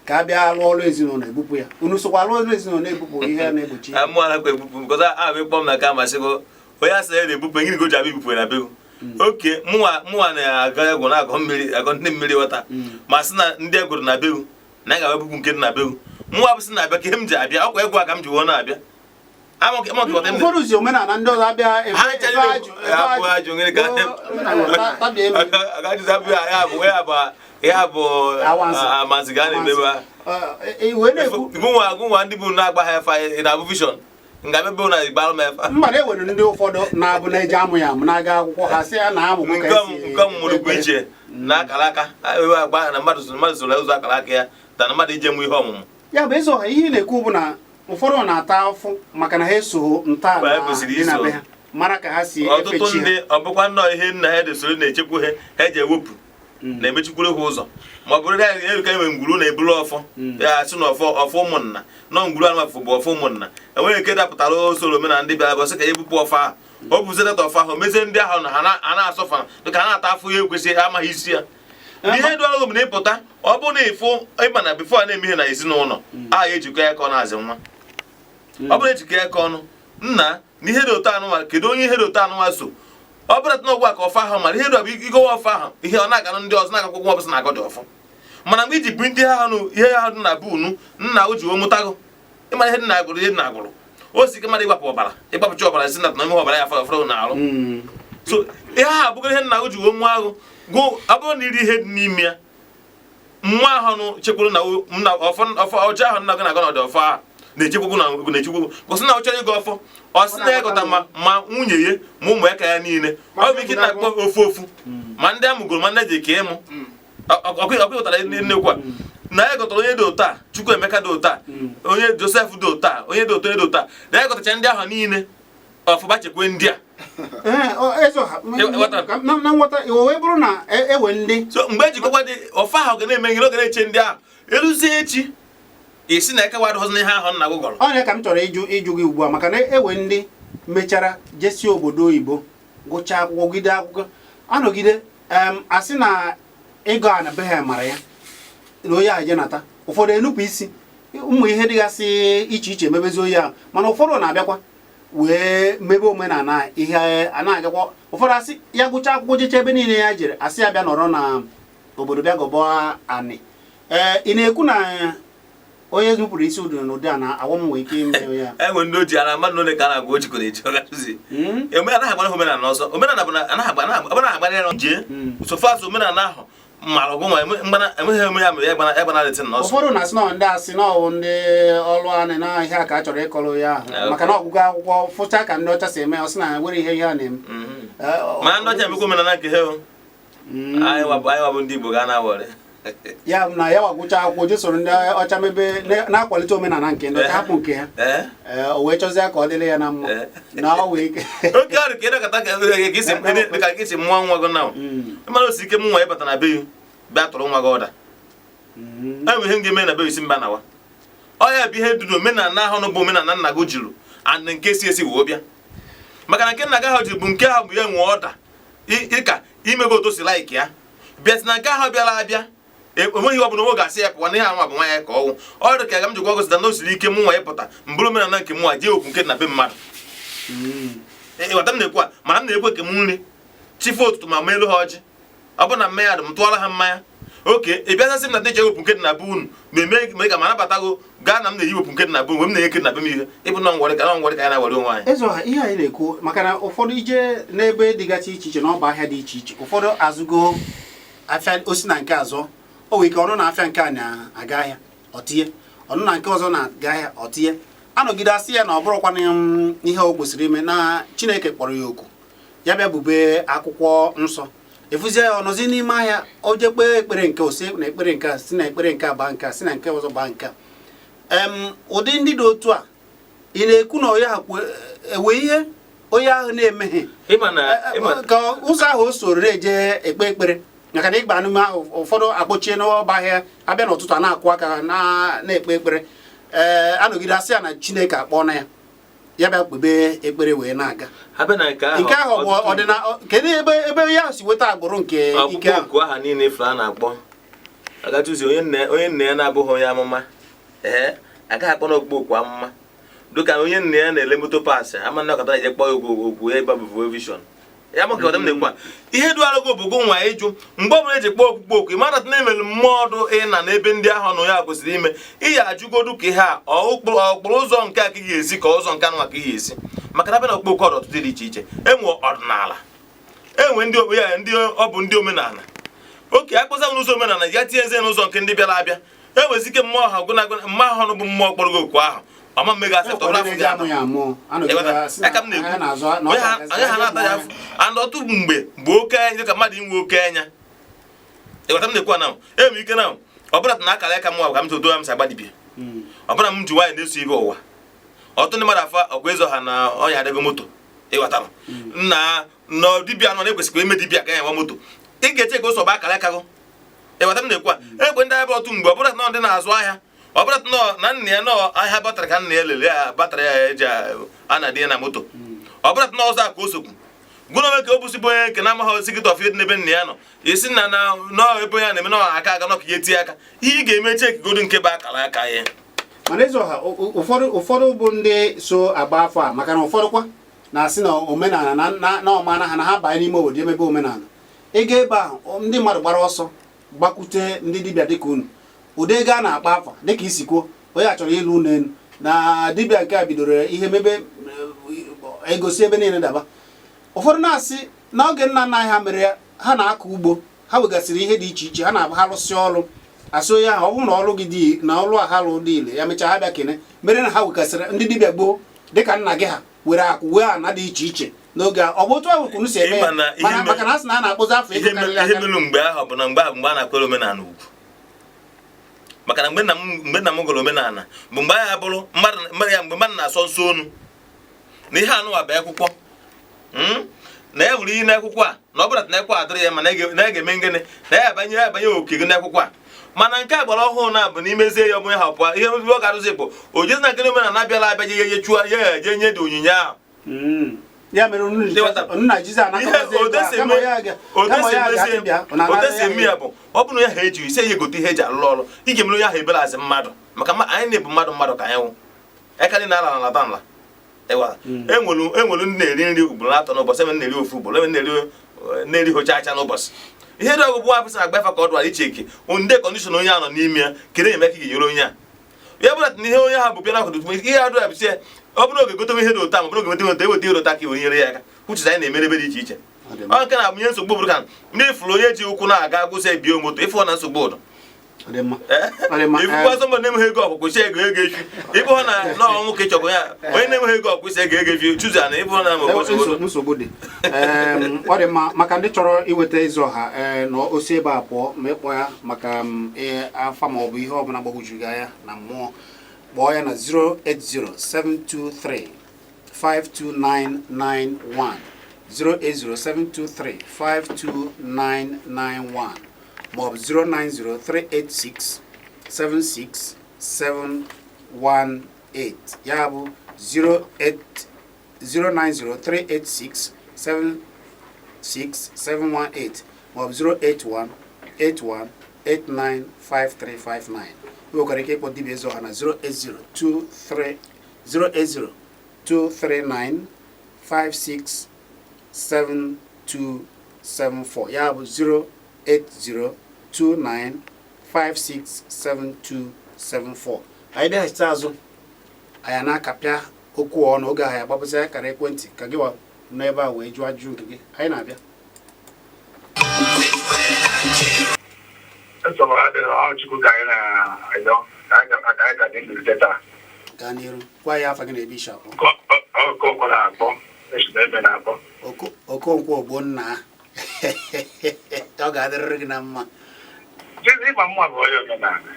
ka a bịa lụọ ọrụ ezinụlọ, ebupụ ya. Unu sokwa lụọ ọrụ ezinụlọ na-ebupụ ihe a na-egbochi? Mmụọ anakwa ebupụ, because a bụ ịkpọ m na nke amasịgo onye asị ya na-ebupụ gịnị ka o ji abịa ibupụ na be oke mụnwa na-aga egwu na-agọ mmiri, agọ ndị mmiri, ghọta, ma sị na ndị egwuru na bewu na a ga-ebupụ nke dị na bewu. Mụnwa bụ sị na abịa ka ihe m ji abịa ọkwa egwu a ka m ji wee na-abịa. Ụfọdụ zi omenala ndị ọzọ abịa efe Ha ncha efe niile ajụ efe abụ ajụ gịnị ka tabie eme. Agajụzi abụ ya bụ ya bụ ya bụ Awansi. Amansi ga na-emebe ha. Wee na-ekwu gụnwa gụnwa ndị bụ na-agba ha efa, ị na-abụ vision nga mebe na ịgbara m efa. Mba, na-ewere ndị ụfọdụ na-abụ na-eji amụ ya amụ na-aga akwụkwọ, ha sị ya na amụgo ka nke esi nke ọmụmụ dịkwa iche na akara aka ewe agba na mmadụ soro ụzọ akara aka ya da na mmadụ ije mụ ihe ọmụmụ. Ya bụ eze ọha, ihe ị na-ekwu bụ na ụfọdụ na-ata afụ maka na ha esogho ntọala Ha kwesịrị dị na iso. be ha mara ka ha si efe Ọtụtụ chi ha. Ndị ọ bụkwa nnọọ ihe nna ha edesoro na-echekwa ha, ha eji ewepụ na-emechikwuru ha ụzọ, ma ọ bụrụ na ya ka enwe ngwuru na-eburu ọfọ ya sị na ọfọ ọfọ ụmụnna nọ ngwuru anụmafụ bụ ọfọ ụmụnna, enweghị nke dapụtara usoro omenala ndị bịara bọsị ka ya ebupụ ọfọ ahụ. O buzie data ọfọ ahụ, mezie ndị ahụ na ha na-asọfa dịka ha na-ata afọ ya ekwesịghị amaghị isi ya. Ihe dị ọrụ bụ na ịpụta, ọ bụrụ na ịfụ ịma na before a na-eme ihe na ezinụlọ a, ya ejikọ ya ka ọ na-azị nwa, ọ bụrụ ejikọ ya ka ọnụ nna na ihe dị otu anụnwa, kedu onye ihe dị otu anụnwa so? Ọ bụrụ na ọgwụ a ka ọfọ ahụ mara ihe dị bụ igowe ọfọ ahụ, ihe ọ na-aganụ ndị ọzọ na-agakwa ọbụsị na-agọ dị ọfọ. Mana mgbe iji bụ ndị ahụ ihe ahụ dị na be unu nna o ji wee mụtago, ịmara ihe dị na agụrụ, ihe dị na agụrụ o si ike mmadụ ịgbapụ ọbara, ịgbapụcha ọbara si na na ihe ọbara ya fọrọ fọrọ na-arụ. So ihe ahụ abụgo ihe nna o ji wee mụọ agụ gụ. Ọ bụrụ na iri ihe dị n'ime ya, mmụọ ahụ nụ chekwuru na nna ọfọ ọfọ ọjọọ ahụ nna gị na-agọ na ọdị ọfọ ahụ na-echekwukwu na na-echekwukwu kwụsị na ọ chọrọ ịgọ ọfọ, ọ sị na ya gọta ma nwunye ya ma ụmụ ya ka ya niile, ọ bụ ike na-akpọ ofu ofu, ma ndị amụgoro ma ndị eji ka ịmụ ọkụ ịghọtara nnekwu a na ya gọtara onye dị otu a, Chukwuemeka dị otu a, onye Josef dị otu a, onye dị otu, onye dị otu a, na ya gọtacha ndị ahụ niile ọfụba chekwe ndị a. Ee, eze ọha, Ịghọtara? Na nghọta o wee bụrụ na ewe ndị So mgbe ejikọkwa dị ọfọ ahụ ga na-eme gị oge na-eche ndị ahụ eruzie echi, isi na eke wadụghọzi n'ihe ahụ nna gị gọrọ. Ọ ya ka m chọrọ ịjụ gị ugbu a, maka na ewe ndị mechara jesie obodo oyibo, gụchaa akwụkwọ, gide akwụkwọ, anọgide asị na ịgọ a na be ha mara ya na onye ahụ jenata, ụfọdụ enupụ isi, ụmụ ihe dịgasị iche iche emebezi onye ahụ. Mana ụfọdụ na-abịakwa wee mebe omenala ihe a na-agakwa. Ụfọdụ asị ya gụchaa akwụkwọ, jecha ebe niile ya jere, asị ya bịa nọrọ na obodo, bịa gọbọ anị. Ee, ị na-ekwu na onye nupụrụ isi ụdị n'ụdị a na awọm nwere ike ime ya? Enwe ndị oji ara mmadụ ole ka a na-agwa ojikọrọ eji ọgazi. Eme anaghị agbara ha omenala ọsọ. Omenala bụ na anaghị agba anaghị agba anaghị agbara ya jee. So far omenala ahụ mara ọgụ nwa enweghị eme ya mere ya gbana ya gbana letin n'ọsọ. Ụfọdụ na-asị na ndị asị na ọwụ ndị ọrụ anị na ihe a ka a chọrọ ịkọrọ ya ahụ, maka na ọgụgụ akwụkwọ fụcha ka ndị ọcha si eme ya, ọ sị na nwere ihe a na-eme. Ma ndị ọcha emekwa omenala nke ha o. Anyị wabụ ndị Igbo ga na-awọrị. Ya bụ na ya wagụcha akwụkwọ, je soro ndị ọcha mebe na-akwalite omenala nke ndị ọcha, hapụ nke ha. O wee chọzie ka ọ dịrị ya na mma na ọ wee ike. Oke ọrụ ka ịdọkọta ka isi dịka ka isi mụọ nwa gị na mana osi ike m nwa ịbata na be gị bịa tụrụ nwa gị ọda. Enwe ihe m ga-eme na be isi mba nawa ọ ya bụ ihe dị n'omenala ahụ bụ omenala nna gị jiri and nke si esi wee bịa, maka na nke nna gị ahụ jiri bụ nke ahụ bụ ya nwee ọda ịka imego otu o si like ya bịa si na nke ahụ bịara abịa, enweghị ọ bụla onwe ga-asị ya pụwa na ihe ahụ bụ nwa ya ka ọnwụ ọ dị ka ga m jikwa gosita na o siri ike mụ nwa ịpụta mbụrụ omenala nke mụ nwa jee okwu nke dị na be mmadụ. Ịghọta m na-ekwu a, mana m na-ekwe ke m nri chife ụtụtụ ma ma elu ha ọjị, ọ bụ na mmanya dị m tụọrọ ha mmanya oke. Ị bịazasị m na techa ewepụ nke dị na be unu ma eme mee ka ma anabatago gaa na m na-eyi wepụ nke dị na be unu, mgbe m na-enye nke dị na be m ihe ịbụ na ngwarị ka na ngwarị ka anyị na-awere onwe anyị. Eze ọha, ihe anyị na-ekwu maka na ụfọdụ ije n'ebe dịgasị iche iche n'ọba ahịa dị iche iche, ụfọdụ azụgo afịa osi na nke azọ O nwere ike ọnụ na afịa nke a na-aga ahịa ọtinye, ọnụ na nke ọzọ na-aga ahịa ọtinye, anọgide asị ya na ọ bụrụkwana ihe o kwesịrị ime, na Chineke kpọrọ ya oku ya bịa bube akwụkwọ nsọ. Efuzie ya, ọ nọzi n'ime ahịa, o jee kpee ekpere nke o si na ekpere nke a, si na ekpere nke a baa nke a, si na nke ọzọ baa nke a. Ụdị ndị dị otu a, ị na-ekwu na onye ahụ ewe ihe onye ahụ na-emeghe Ịma na ịma ka ụzọ ahụ o soro na-eje ekpe ekpere, maka na ịgba anụma ahụ, ụfọdụ akpọchie n'ọba ahịa, abịa n'ụtụtụ a na-akwụ aka na-ekpe ekpere. Ee, anọgide asị ya na Chineke akpọọ na ya, ya bịa kpebe ekpere wee na-aga. Abịa na nke ahụ, Nke ahụ bụ ọdịna. Kedu ebe ya si weta agbụrụ nke ike ọkpụkpọ ahụ? Oku aha niile efu a na-akpọ agatụzi onye nna ya na-abụghị onye amụma, ee, agaghị akpọ n'okpukpe okwu amụma, dịka onye nna ya na-ele moto parts ama nnọkọta eje kpọọ ya okwu okwu ya ịgba vision ya. Maka ọdịm na-ekwu a, ihe duara gị bụ gụ nwa ịjụ. Mgbe ọbụla eji kpọọ okpukpe okwu, ịmara na emere mmụọ ọdụ ịna n'ebe ndị ahụ nọ, ya kwesịrị ime ihe ajụgodu ka ihe a ọkpụrụ ụzọ nke a ka ị ga-esi, ka ụzọ nke anụ ka ị ga-esi, maka na abịa na okpukpe okwu, ọdụ ọtụtụ dị iche iche. Enwe ọdịnala, enwe ndị okpu ya, ndị ọ bụ ndị omenala. Oke akpọza m n'ụzọ omenala, ya tinye nze n'ụzọ nke ndị bịara abịa. Enwezi ike mmụọ ha gwụna mmụọ ahụ bụ mmụọ kpọrọ gị okwu ahụ, ọma mmega aseptọ Ụfọdụ na-eji amụ ya amụọ anọgide asị na aka m na-ekwu ahịa na-azụ na ọ onye ha ga-agazi onye ha na-ata ya ahịa. afụ. And ọtụ mgbe bụ oke anya ka mmadụ inwe oke anya. Ịghọta m na-ekwu na enwere ike na ọ bụla na akara aka m nwa ka m toto ya, m si agba dibịa. Ọ bụla m ji nwaanyị na-eso ibe ụwa, ọtụtụ ndị mmadụ afa ọkwa ịzọ ha na ọnya adịgo moto. Ịghọtara nna na dibịa nọ na-ekwesịkwa ime dibịa ka ya nwa moto, ị ga-eche ka ụsọ bụ akara aka gụ. Ịghọta m na-ekwu a, ekwe ndị ahịa ọtụ mgbe ọ bụla nọ ndị na-azụ ahịa, ọ bụla nọ na nna ya nọ ahịa battery, ka nna ya lele ya battery ya eji a na-adị ya na moto, ọ bụla na ọzọ a ka o sokwu gụna onwe ka o bụsị bụ onye nke na-amaghị osikịta ọfịa dị n'ebe nna ya nọ, isi na na nọ ebe onye a na-eme nọ aka aga nọ ka ihe tie aka, ihe ị ga-eme, chekigodo nke bụ akara aka ya. Mana eze ọha, ụfọdụ bụ ndị so agba afọ a, maka na ụfọdụ kwa na-asị na omenala na ọmana ha na ha banye n'ime obodo emebe omenala, ịga ebe ahụ, ndị mmadụ gbara ọsọ gbakwute ndị dibịa dịka unu. Ụdị ego a na-akpa afa, dịka isi kwuo, onye a chọrọ ịlụ ụlọ elu na dibịa nke a bidoro ihe mebe egosi ebe niile daba. Ụfọdụ na-asị n'oge nna nna anyị ha mere ya, ha na-akọ ugbo, ha wegasịrị ihe dị iche iche, ha na-abụ ha rụsị ọrụ, asị onye ahụ, ọ bụrụ na ọrụ gị dị na ọrụ a ha lụ dị ile ya, mechaa ha bịa kene mere na ha wegasịrị. Ndị dibịa gboo dịka nna gị ha were akụ wee ana dị iche iche n'oge a, ọ bụ otu ahụ kwunu si eme ya? Ịma na ihe Mana maka na a sị na a na-akpụzi afọ ego ihe karịrị ihe akarị. Mere mgbe ahụ bụ na mgbe ahụ, mgbe a na-akwere omenala ugwu, maka na mgbe nna m gụrụ omenala bụ mgbe ahụ bụrụ mmadụ ya, mgbe mmadụ na-asọ nsọ onu na ihe anụwa bụ akwụkwọ. Na ya nwere ihe n'akwụkwọ a, na ọ bụrụ na akwụkwọ adịrị ya, mana na ya ga-eme ngịnị, na ya abanye oke gị n'akwụkwọ a. Mana nke agbara ọhụụ na bụ na imezie ya, ọ bụ ya hapụ ihe ọ ga-arụzi bụ ojezi na nkene omenala abịala abịa, je ye chụọ ya, eje nye dị onyinye ahụ. Ya mere unu unu na Jizọs anakọtazi ego a, kama ya ga-achị bịa, ọ na-anara Odesi ya eme ya bụ ọ bụrụ ya ha ejighị ise ya egote ihe eji alụ ọrụ, ị ga-emere onye ahụ ebere azị mmadụ, maka anyị na-ebu mmadụ mmadụ ka anyị nwụ eka ndị na-ala na nata nla. Ịghọta? Enwelu ndị na-eri nri ugboro atọ n'ụbọchị, enwere ndị na-eri ofu ugboro, enwere ndị na-eri hocha acha n'ụbọchị. Ihe dị ọgụgụ apụsị na agba ka ọ dụwara iche eke ndị condition onye a nọ n'ime ya, kedu enyemaka ị ga-enyere onye a. Ya bụrụ na ihe onye ahụ bụ bịa n'akụkụ ihe ya dụra bụsị ya, ọ bụrụ oge gote ihe dị ụtọ, ma ọ bụrụ oge nweta eweta ihe dị ụtọ ka i wee nyere ya aka, kwuchizi anyị na-emere ebe dị iche iche. Ọ dị mma. Ọ nke na-abụnye nsogbu bụrụ ka ndị ifuru onye ji ụkwụ na-aga gwụsị ebie moto, ịfụ na nsogbu ụdọ. Ọ dị mma. Ọ dị mma. Ifukwa sọmbọ na-enweghị ego ọkwụkwụ si ego ego efi, ịbụ na na ọnwụ ka ịchọkwa ya, onye na-enweghị ego ọkwụ si ego ego efi chuzu na ịbụ na Nsogbu dị. Ọ dị mma. Maka ndị chọrọ iweta ịzụ ọha, ee, na osi ebe a pụọ, ma ịkpọ ya maka afa ma ọ bụ ihe ọbụla gbagwojuru gị anya na mmụọ, kpọọ ya na 080 723 52991, 080 723 52991, maọbụ 090 386 76718. Ya bụ 08 09038676718 maọbụ 08181895359. Ị nwekwara ike ịkpọ dibịa eze ọha na 08023 080 239 567274. Ya bụ 08029567274. Anyị bịaghachite azụ, anyị na-akapịa okwu ọnụ oge ahụ, ya agbapụsị akara ekwentị ka gị wa n'ebe a wee jụọ ajụjụ nke gị. Anyị na-abịa. Nsogbu adịghị, ọ Chukwu ka anyị na-ayọ ka anyị ka dị ndụ rute taa. Gaa n'iru, gwa ya afa gị na ebe isi akpọ. Okonkwo na-akpọ, esi na ebe na-akpọ. Okonkwo Ogbonna, ọ ga-adịrịrị gị na mma. Jizi ịma mma bụ onye omenala.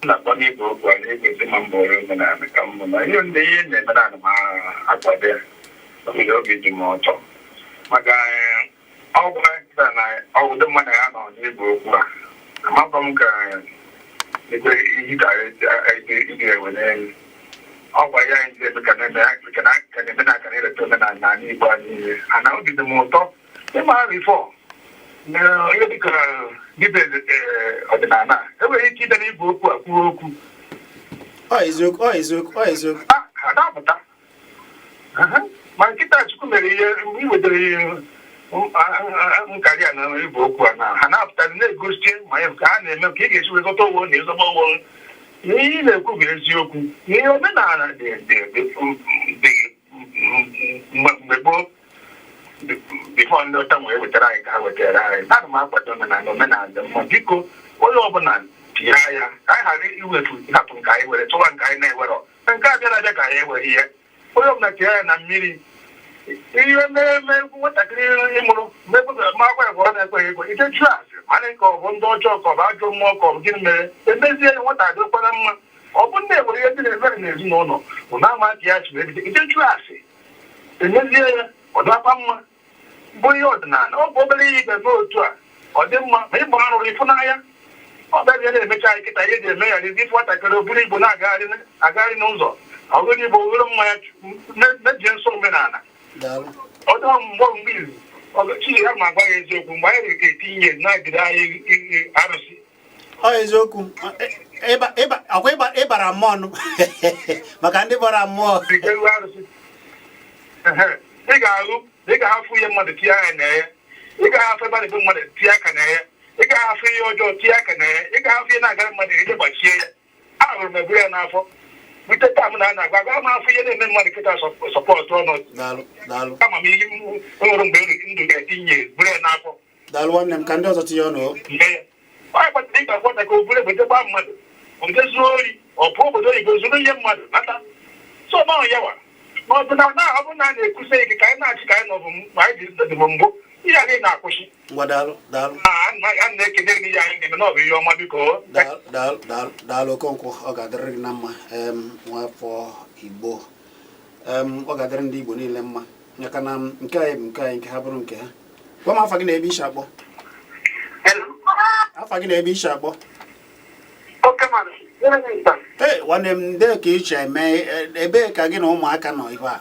M na-akpọ n'igwe okwu a na-egosi ma mbụ onye omenala ka m bụ na ihe ndị ihe na-eme na ma akwado ya. Obi dị m ụtọ maka ọ bụ na ọwụdị mmadụ ya nọ n'igwe okwu a, amakwa m ka ekwe ihe ka iji ewe n'elu ọ gwa ya anyị ebe ka na-eme ka na-eme na aka na-ereta omenala n'ala Igbo anyị niile. Ana obi dị m ụtọ ịma before na ihe dịka dibịa ọdịnala a enweghị ike ịbịa n'igwe okwu a kwuo okwu. Ọ eziokwu, ọ eziokwu, ọ eziokwu. Ha na-apụta. Ma nkịta Chukwu mere ihe mgbe i wetara ihe nkarị a na igwe okwu a na ha na-apụtazi na-egosi ma ya ka ha na-eme ka ị ga-esi wekọta onwe na ịzọba onwe. Ihe ị na-ekwu bụ eziokwu. Ihe omenala dị dị dị dị mgbe gboo, before ndị ọcha wee wetara anyị ka ha wetara anyị, ana m akwado omenala. Omenala dị mma. Biko, onye ọbụla tinye anya ka anyị ghara iwefu, hapụ nke anyị were chọwa nke anyị na-ewerọ na nke a bịara abịa ka anyị ewere ihe. Onye ọbụla tinye anya na mmiri ihe mere eme nwatakịrị ịmụrụ ma akwa ya ọ na-ekweghị ekwe ite jụọ asị mana ka ọ bụ ndị ọjọọ, ka ọ bụ ajọ mmụọ, ka ọ bụ gịnị mere emezie ya nwata adịkwara mma. Ọ bụ ndị ewere ihe ndị na-emere n'ezinụlọ bụ na ama ka ya si wee bido ite jụọ asị emezie ya, ọ dịkwa mma bụ ihe ọdịnala. Ọ bụ obere ihe ga-eme otu a ọ dị mma ma ịgba arụrụ ịfụnanya ọ bịa na-emecha anyị kịta ihe eji eme ya n'ezi ife nwatakịrị oburu igbo na-agagharị agagharị n'ụzọ ọgụrụ igbo were mmanya mebie nsọ omenala. Daalụ. Ọ dịghị mgbe izu chi ya ma agwa ya eziokwu mgbe anyị ga-etinye na-agide anyị arụsị. Ọ eziokwu. Ọkwa ịbara mmụọ nụ maka ndị bara mmụọ. Eru arụsị. Ehe. Ị ga-ahụ, ị ga-ahafụ ihe mmadụ tinye anya na ya, ị ga-ahafụ ebe a na-ebe mmadụ tinye aka na ya, ị ga-ahafụ ihe ọjọọ tinye aka na ya, ị ga-ahafụ ihe na-agara mmadụ ije gbachie ya. Ahụrụ m eburu ya n'afọ rute taa m na na-agwa agwa m afọ ihe na-eme mmadụ kịta support ọnọdụ. Daalụ, daalụ. Kama m ihe m nwere mgbe ndụ ga-etinye buru ya n'afọ. Daalụ nwanne m, ka ndị ọzọ tinye ọnụ o. Mee ya onye kpatara ịga gwọta ka o buru egbe gbaa mmadụ, o je zuo ori, ọ pụọ obodo oyibo zuru ihe mmadụ nata so nọọ yawa na ọdịnala na ọ bụrụ na a na-ekwusa ike ka anyị na-achị ka anyị nọbụ ma anyị ji dịbụ mbụ ihe anyị na-akwụsị. Ngwa, daalụ, daalụ. Na a na-ekene gị ihe anyị na-eme na ọ bụ ihe ọma, biko. Daalụ, daalụ, daalụ, daalụ Okonkwo, ọ ga-adịrị gị na mma. Nwafọ Igbo, ọ ga-adịrị ndị Igbo niile mma maka na nke anyị bụ nke anyị, nke ha bụrụ nke ha. Gwa m afa gị na ebe isi akpọ. Hello. Afa gị na ebe isi akpọ. Okay, man. Gịnị nta? Ee, nwanne m, ndee ka iche eme, ebee ka gị na ụmụaka nọ ife a?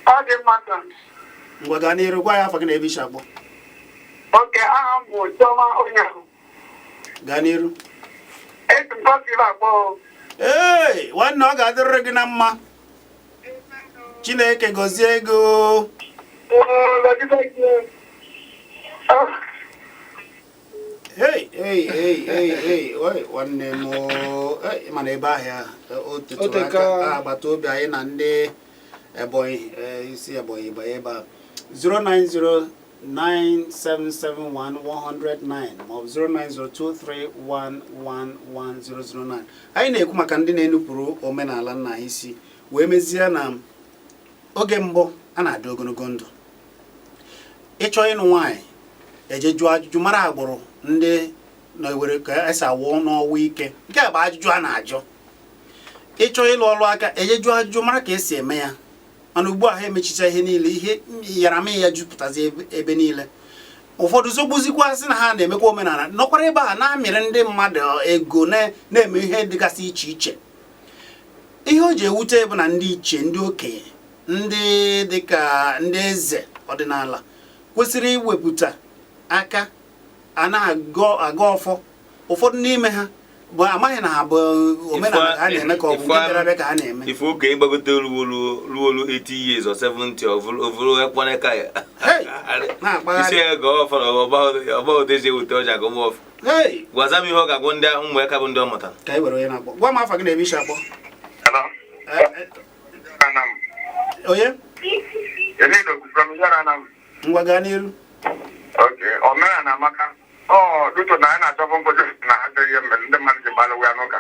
Ọ dị mma sir. Ngwa, gaa n'iru, gwa ya afa gị na ebe isi akpọ. Okay, aha m bụ Chioma Onyeahụ. Gaa n'iru. Esi m Cross akpọ o. Ee nwanne, ọ ga-adịrịrị gị na mma. Chineke gọzie gị o. Oo, gọzie gị. Oh. Hey, hey, hey, hey, hey, oi, nwanne m o. Hey, mana ebe ahịa o tetụrụ O teka. aka agbata obi anyị na ndị Ebonyi, isi Ebonyi banye ebe a 09097711009 maọbụ 09023111009. Anyị na-ekwu maka ndị na-enupụrụ omenala nna ha isi wee mezie na oge mbụ a na-adị ogologo ndụ. Ịchọ ịnụ nwaanyị, eje jụọ ajụjụ mara agbụrụ ndị na-ewere ka esi awụ n'ọnwụ ike. Nke a bụ ajụjụ a na-ajụ. Ịchọ ịlụ ọrụ aka, eje jụọ ajụjụ mara ka esi eme ya. Mana ugbu a ha emechicha ihe niile, ihe yaramị ya jupụtazi ebe niile. Ụfọdụ zogbuzikwa sị na ha na-emekwa omenala, nọkwara ebe a na-amịrị ndị mmadụ ego, na-eme ihe dịgasị iche iche. Ihe o ji ewute bụ na ndị ichie, ndị okenye, ndị dịka ndị eze ọdịnala kwesịrị iwepụta aka a na-agọ aga ọfọ, ụfọdụ n'ime ha bụ amaghị na ha bụ omenala ka ha na-eme ka ọ bụ nke bịara abịa ka ha na-eme. Ife okenye gbagote ruolu 80 years or 70, ovuru ekwaneka ya. Hey! Na-akpagharị. Isi ya gọọ ọfọ na ọba odezi ewute ọja agụm ọfọ. Hey! Gwaza m ihe ọ ga-agwọ ndị ụmụ ya ka bụ ndị ọ mụtara. Ka anyị were onye na-akpọ. Gwa m afa gị na ebe isi akpọ. Hello. Anam. Onye? Elido from Yaranam. Ngwa, gaa n'iru. Okay. Omenala amaka. Ọ dụtụ na anyị na-achọpụ mkpọjọ na ajọ ihe mere ndị mmadụ ji gbalụ ya n'ụka.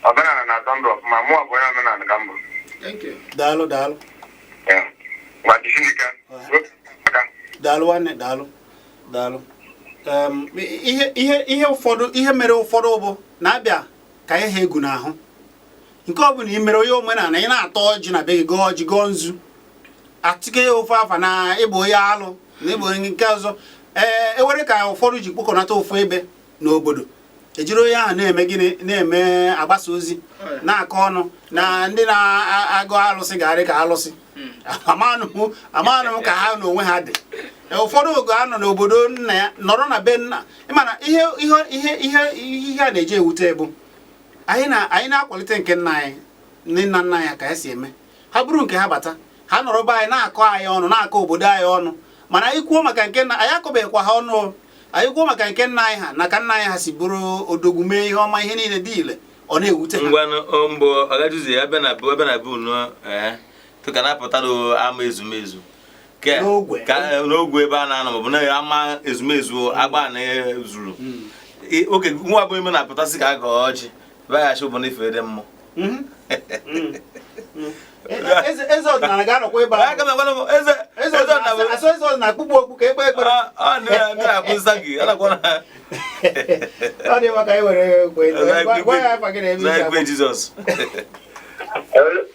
Omenala na-atọ ndụ ọfụma. Mụọ bụ onye omenala ka m bụ. Thank you. Daalụ, daalụ. Yeah. Ngwa, jisi ike. Aka. Daalụ nwanne, daalụ, daalụ. Ihe ụfọdụ, ihe mere ụfọdụ bụ na-abịa ka ihe ha egwu n'ahụ nke ọ bụla i mere onye omenala, ị na-atọ ọjị na be gị, gọọ ọjị, gọọ nzu, atịke ya ofe afa na ịbụ onye alụ na ịbụ onye nke ọzọ. Ee, ewere ka ụfọdụ ji kpokọnata ofu ebe n'obodo, ejiri onye ahụ na-eme gịnị, na-eme agbasa ozi, na-akọ ọnụ na ndị na-agụ alụsị ga-arị ka alụsị. Amanụ m ka ha na onwe ha dị. Ụfọdụ oge anọ n'obodo nna ya, nọrọ na be nna. Ịmana ihe a na-eji ewute bụ anyị na-akwalite nke nna anyị, ndị nna nna anyị ka ya si eme. Ha bụrụ nke ha bata, ha nọrọ be anyị na-akọ anyị ọnụ, na-akọ obodo anyị ọnụ. Mana anyị kwuo maka nke nna anyị, akọbeghịkwa ha ọnụ o. Anyị kwuo maka nke nna anyị ha na ka nna anyị ha si bụrụ odogwu, mee ihe ọma, ihe niile dị ile, ọ na-ewute ha. Ngwanụ, mbụ ọgajuzi ebe na bụ ebe na bụ unu ee tụka na-apụta n'ama ezumezu. N'ogwe. Ka n'ogwe ebe a na-anọ, maọbụ na ama ezumezu agba na zuru oke nwa bụ ime na-apụtasị ka a gọọ ọjị baghachi ụbụ n'ife dị mmụọ. Eze ọdịnala ga-anọkwa ebe ahụ. Aga m agwa m eze eze eze ọdịnala ọdịnala. Asụ eze ọdịnala kpụkpụ okpu ka ekpe ekpere. Ọ ndị na-akwụ nsa gị a na-akpọ na Ọ dị mma ka anyị were ekwe. Gwa ya afa gị na ebe isi ekwe akpọ. Jizọs.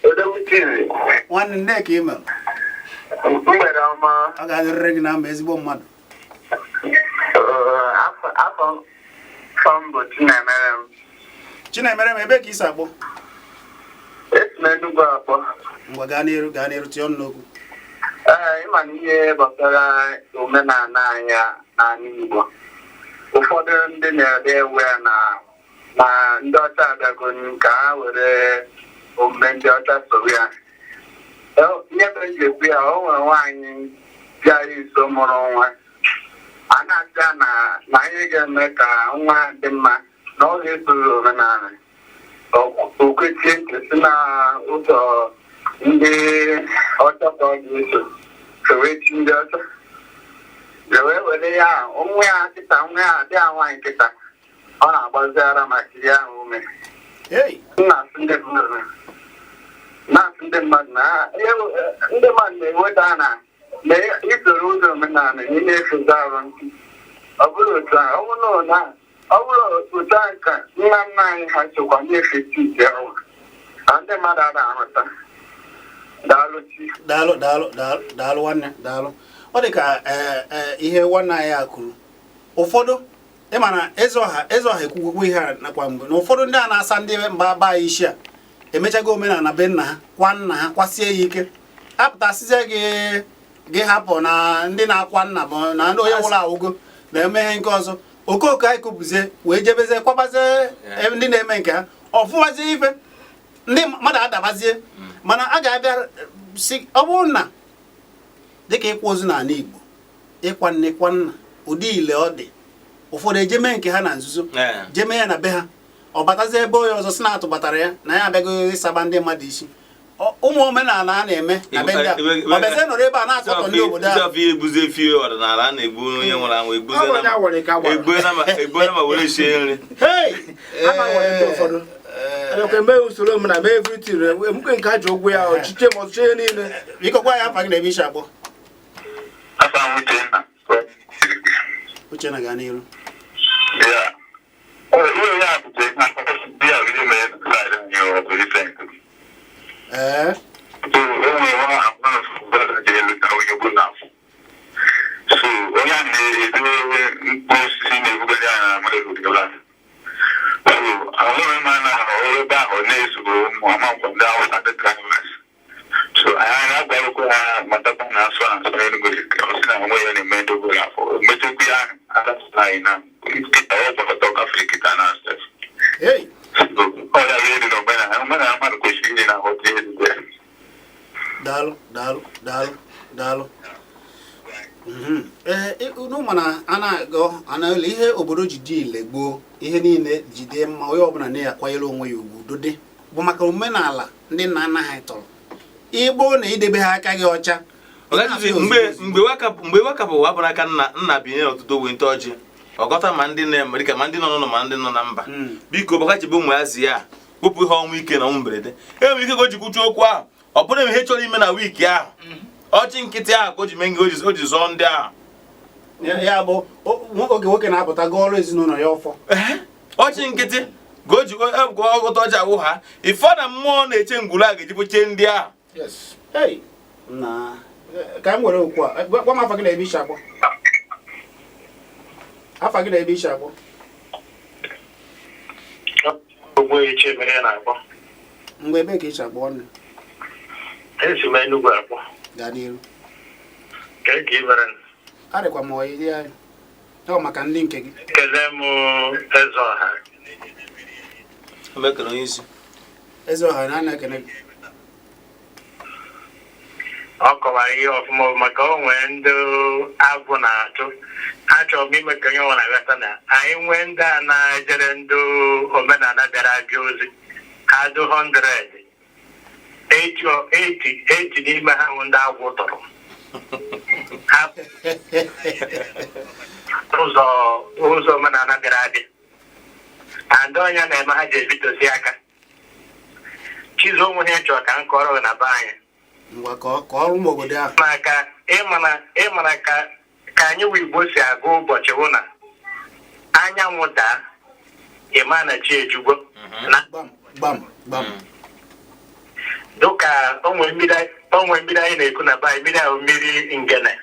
Odogwu TV. Nwanne, nne, ka ị mere? Mgbede ọma. Ọ ga-adịrịrị gị na mma, ezigbo mmadụ. Afọ m bụ Chinemere m. Chinemere m, ebe ka isi akpọ? Esi m Enugwu akpọ. Ngwa, gaa n'iru, gaa n'iru, tinye ọnụ n'okwu. Ee, ịma na ihe gbasara omenala anyị n'ala Igbo, ụfọdụ ndị na-ede ewe ya na ndị ọcha abịago ka ha were omume ndị ọcha soro ya. Ihe mere m ji ekwu ya, o nwere nwaanyị bịara nso mụrụ nwa, a na-asị ya na ihe ga-eme ka nwa dị mma na ọ ga-esoro omenala. O kwechie ntị, si na ụzọ ndị ọcha ka ọ ga-eso sowe chi ndị ọcha wee were ya. Nwa ya kịta, nwa ya dị ya nwaanyị kịta, ọ na-agbazi ara maka ihe ahụ o mere. Hey! Na-asị ndị mmadụ na ndị mmadụ na-eweta na isoro ụzọ omenala ị na-efezi arụ ntị. Ọ bụrụ otu a, ọ bụrụ otu a ka nna nna anyị ha sokwa na-efe chi ite ahụ na ndị mmadụ a na-ahụta. Daalụ chi. Daalụ, daalụ, daalụ, daalụ nwanne, daalụ. Ọ dị ka ee, ihe nwanne anyị a kwuru, ụfọdụ, ịma na eze ọha ekwukwekwa ihe a nakwa mgbe na ụfọdụ ndị a na-asa ndị mba be anyị isi a emechago omenala be nna ha, kwa nna ha kwasie ya ike, apụtasịzie gị, gị hapụ na ndị na-akwa nna bụ na ndị onye nwụrụ anwụgo na-eme ihe nke ọzọ. Okooko anyị kụpụzie wee jebezie kwabazie ndị na-eme nke ha ọfụwazie ife ndị mmadụ adabazie. Mana a ga-abịa si, ọ bụrụ na dịka ịkwa ozu n'ala Igbo, ịkwa nne, kwa nna, ụdị ile ọ dị, ụfọdụ ejeme nke ha na nzuzo, jeme ya na be ha, ọ batazie ebe onye ọzọ si na atụbatara ya na ya abịago ịsaba ndị mmadụ isi. Ụmụ omenala a na-eme na be ndị a, ọ bịazie nọrọ ebe a na-akọtọ ndị obodo Isi ahụ. ọfụ egbuzi efi ọdịnala a na-egbu onye nwụrụ anwụ, egbuzie Ọ bụ onye awara ka agbara. egbuzie na ma were sie nri. Hey! A na-awara ndị ụfọdụ emekwa eme usoro omenala mee everything, emekwe nke ha ji ụgwọ ya ọchịchị ma ọchịchị ihe niile. Biko, gwa ya afa gị na ebe isi akpọ. Afa m Uchenna. Uchenna, gaa n'iru. Yeah. Ihe ya bụkwa ya bụ ihe mere side anyị ọ bụ recent. So, o nwere nwa akwụkwọ ji elu ka onye bụ n'afọ. So, onye a na-edowe mkpụrụ osisi na-ebugharị anya na mmadụ obodo. So, ahụghị m na ọrụ ebe ahụ na-eso ụmụ amankwa ndị Hausa, ndị drivers. So, anyị na-agwarụkwa ha matakwa na asụ asụ n'Enugu, ọ sị na onwe ya na-eme ndị obodo afọ. Mechekwa ya ahụ, adapụta anyị na nkịta ọ gbakọta gafere kịta na asef. Hey! Ọ ya bụ ihe dị n'omenala omenala mmadụ kwesịrị ịdị na-aghọta ihe dị ya. Daalụ, daalụ, daalụ, daalụ. Ee, unu mana a na-agọ a na-ele ihe obodo ji dị ile gboo, ihe niile jide mma, onye ọbụla na-akwanyere onwe ya ugwu, udo dị, bụ maka omenala ndị nna nna ha tọrọ igbo na idebe ha aka gị ọcha. Mgbe wekapụ ụwa bụ n'aka nna nna binye n'ọtụtụ ogbe nte ọjị ọgọta ma ndị na Amerịka ma ndị nọ n'ụlọ ma ndị nọ na mba. Biko bakachibe ụmụ ya zi ya wepụ ihe ọnwụ ike na ọnwụ mberede. E nwere ike ka o ji kwuchi okwu ahụ, ọ bụrụ ihe chọrọ ime na wiiki ahụ, ọchị nkịtị ahụ ka o ji mee ihe o ji zọọ ndị ahụ. Ya bụ oge nwoke na-apụta gaa ọrụ ezinụlọ ya ọfọ. Ọchị nkịtị ka o ji ọgụta ọjị awụ ha ifọ na mmụọ na-eche ngwuru a ga-eji kpochie ndị ahụ. Na ka m were okwu a gwa m afa gị na ebe ishi akpọ. Afa gị na ebe ishi akpọ. Mgbe ebe ka ishi akpọ ọnụ? Esi m Enugu akpọ. Gaa n'iru. Ka ị mere? Arịkwa m ọyị dị anyị. Ọ maka ndị nke gị. Ekele m Eze Ọha. Ekele onye isi. Eze Ọha na na-ekele gị. Ọ kọwara ihe ọfụma maka o nwee ndị agwụ na-atụ. Achọrọ m ime ka onye ọbụla ghọta na anyị nwee ndị a na-ejere ndị omenala bịara abịa ozi. Ha dị 100. 80 n'ime ha bụ ndị agwụ tọrọ. Ha ụzọ omenala bịara abịa. And onye na-eme ha ji ebitosi aka. Chizo onwe ha chọrọ ka m kọrọ na be anyị. Ngwa ka ọrụ ụmụ obodo ahụ. Maka ịmana ka anyị wụ Igbo si agụ ụbọchị wụ na anyanwụ daa ịma na chi ejugbo. Gbam gbam gbam. Dịka onwe mmiri anyị na-eku na be anyị, mmiri ahụ mmiri ngene.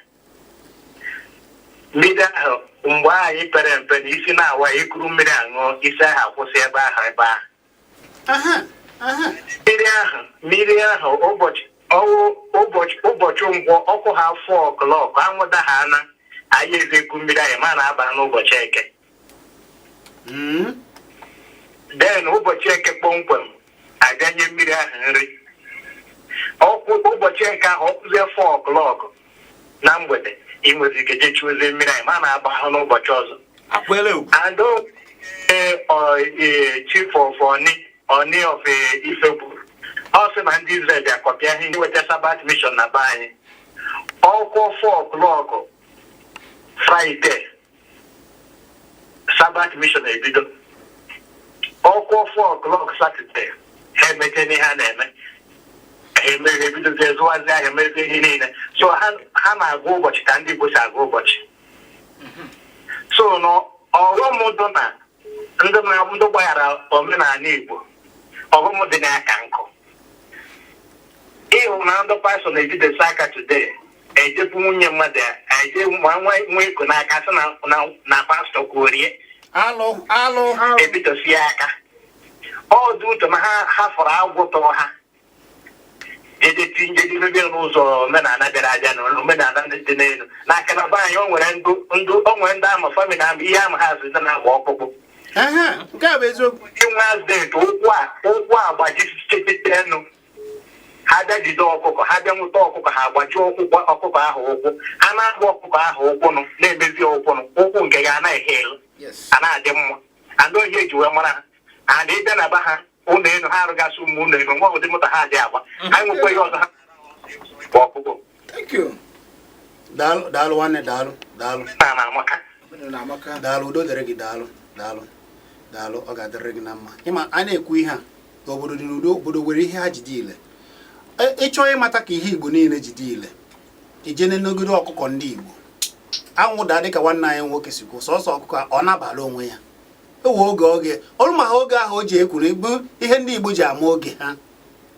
Mmiri ahụ mgbe anyị pere mpe na isi na-awa ikuru mmiri aṅụọ isi ahụ akwụsị ebe ahụ ebe ahụ. Mmiri ahụ ụbọchị nkwọ ọkụ ha 4 o'clock anwụ daha na anyị ezeku mmiri anyị ma na-aba n'ụbọchị eke. Den ụbọchị eke kpọmkwem abịanye mmiri ahụ nri. Ụbọchị eke ahụ ọkụzie 4 o'clock na mgbede ị nwere ike jechuozie mmiri anyị ma na-agba ahụ n'ụbọchị ọzọ. And chief of Oni of Ife kwuru ọ sị na ndị Israel bịa kọpịa ihe weta Sabbath mission na be anyị. Ọkwụ 4 o'clock Friday Sabbath mission ebido. Ọkwụ 4 o'clock Saturday ha emeche n'ihe a na-eme. Ha emeghe ebidozie zụwazie ahịa mezie ihe niile. So ha na-agụ ụbọchị ka ndị Igbo si agụ ụbọchị. So na ọghọm dị na ndị gbaghara omenala Igbo, ọghọm dị n'aka nkụ. Ịhụ na ndị pastọ na-ejidesi aka today ejepụ nwunye mmadụ eje ma nwa eko n'aka sị na pastọ kwuorie alụ alụ ebidosie aka. Ọ dị ụtọ na ha hafụrụ agwụ tọrọ ha jedebe n'ụzọ omenala bịara abịa na omenala dị n'elu. N'aka na be anyị o nwere ndị ama famili ama ihe ama ha azụ na-agba ọkpụkpụ. Nke a bụ eziokwu. Inwe azident ụkwụ agbajisite enu. Ha bịa jide ọkụkọ, ha bịa nweta ọkụkọ, ha agbaji ọkụkọ ahụ ụkwụ. Ha na-agba ọkụkọ ahụ ụkwụnụ na-emezi ụkwụnụ ụkwụ nke ga anaghị elu a na-adị mma. And ohi eji wee mara ha. And ịbịa na be ha ụlọ elu ha arụgasị ụmụ ụlọ elu nwa ụdị moto ha dị agba. Anyị nwekwa ihe ọzọ ha bụ ọkụkọ. Thank you. Daalụ daalụ nwanne daalụ daalụ. Na amaka. Daalụ udo dịrị gị daalụ daalụ daalụ ọ ga-adịrị gị na mma. Ịma a na-ekwu ihe a obodo dị n'udo, obodo nwere ihe ha ji dị ile. Ịchọọ ịmata ka ihe Igbo niile ji dị ile, ije n'ogide ọkụkọ ndị Igbo. Anwụ daa dịka nwanne anyị nwoke si kwuo, sọsọ ọkụkọ ọ nabara onwe ya. Ewe oge oge ọrụ ma ha oge ahụ o ji ekwuru bụ ihe ndị Igbo ji ama oge ha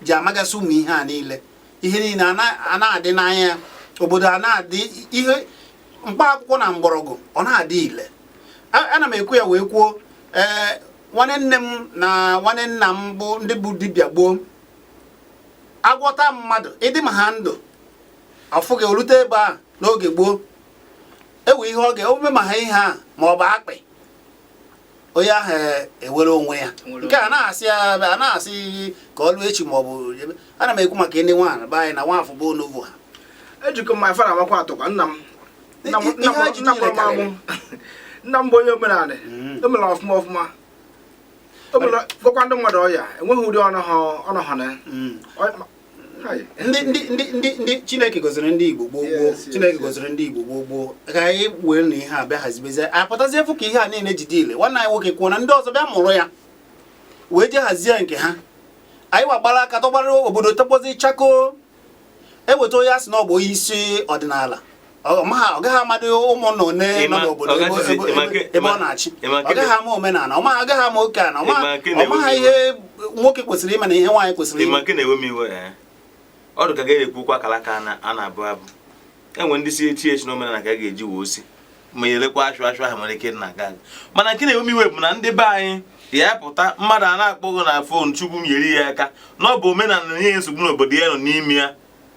ji amagasị ụmụ ihe a niile. Ihe niile a na-adị n'anya ya, obodo a na-adị ihe mkpa akwụkwọ na mgbọrọgwụ ọ na-adị ile. Ana m ekwu ya wee kwuo ee nwanne nne m na nwanne nna m bụ ndị bụ dibịa gboo. Agwọta mmadụ ịdị ma ha ndụ ọfụghị olute ebe a n'oge gboo ewe ihe oge omume ma ha ihe a ma ọ bụ akpị onye ahụ ewere onwe ya. Nke a na-asị ya a na-asị ka ọ lụọ echi ma ọ bụ ana m ekwu maka ndị nwaanyị be anyị na nwaafọ bụ onovu ha. Ejikọ m my father amakwa atụkwa nna m. Nna m bụ onye omenala. O mere ọfụma ọfụma. O mere gwakwa ndị mmadụ ọya enweghị ụdị ọnụ ha na ya. Ndị ndị ndị ndị ndị Chineke gọziri ndị Igbo gboo gboo. Chineke gọziri ndị Igbo gboo gboo. Ka anyị wee na ihe a bịa hazibezie, apụtazie fụ ka ihe a niile jide ile. Nwanne anyị nwoke kwuo na ndị ọzọ bịa mụrụ ya wee jee hazie nke ha. Anyị wagbara aka tọgbara obodo, tọgbọzi chakoo. Eweta onye a sị na ọ bụ onye isi ọdịnala, ọ gaghị amadị ụmụnna one nọ n'obodo ebe ọ na-achị. Ọ gaghị ama omenala, ọ gaghị ama oke ana, ọ maghị ihe nwoke kwesịrị ime na ihe nwaanyị kwesịrị ime. Nke na-ewe m iwe, ọ dị ka ga-ekwukwa akalaka a na-abụ abụ. Enwe ndị si echi echi n'omenala ka a ga-eji wee osi ma elekwa ashụ ashụ ahụ nwere ike ịdị na-aga aga. Mana nke na-ewe m iwe bụ na ndị be anyị ya pụta, mmadụ a na-akpọghị na phone, Chukwu m nyere ya aka na ọ bụ omenala na nye nsogbu n'obodo ya nọ n'ime ya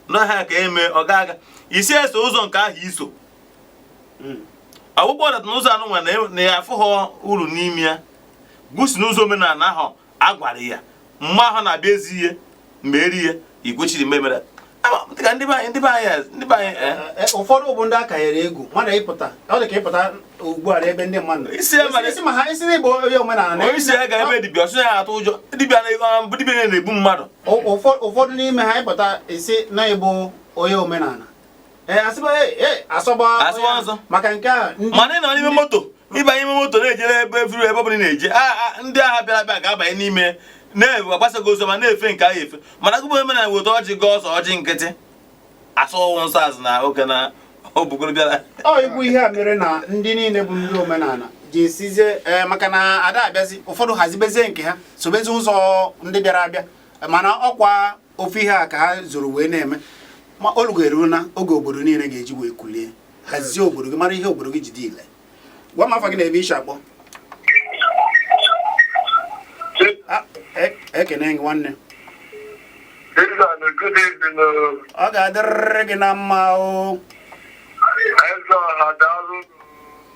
n'ọha ka eme ọ ga-aga isi eso ụzọ nke ahụ iso ọgbụgbọ ọdata n'ụzọ anụnwa na ya afụghọ uru n'ime ya. Gwusi n'ụzọ omenala ahụ a gwara ya mma ahụ na-abịa ezi ihe mgbe eri ihe ikwechiri mgbe mere dịka ndị be anyị ndị be anyị ndị be anyị. Ụfọdụ bụ ndị akanyere egwu mmadụ ịpụta, ọ dị ka ịpụta ugbu a n'ebe ndị mmadụ isi ma ha isi n'ịbụ onye omenala. Onye isi ya gara ebe dibịa, ọsị ya atụ ụjọ dibịa na dibịa na-egbu mmadụ. Ụfọdụ n'ime ha ịpụta isi na ịbụ onye omenala, asịba asọgba ọzọ maka nke a. Mana ị nọ n'ime moto, ịbanye ime moto na-ejere ebe efuru ebe ọbụla na-eje, ndị agha bịara abịa ga-abanye n'ime na-agbasaghị ozi ma na-efe nke ahụ efe. Mana agụbụ omenala weta ọjị gaa ọsọ ọjị nkịtị asọ ọnwụ nsọ azụ na oke na obugoro bịara. Ọ ikwu ihe a mere na ndị niile bụ ndị omenala ji esizie maka na ada abịazi, ụfọdụ hazibezie nke ha, sobezi ụzọ ndị bịara abịa. Mana ọkwa ofu ihe a ka ha zoro wee na-eme. Ma olugo eruo na oge obodo niile ga-eji wee kulie hazie obodo gị, mara ihe obodo gị ji dị ile. Gwa m afa gị na ebe ishi akpọ. Ekene gị nwanne. Ọ ga-adịrịrị gị na mma o.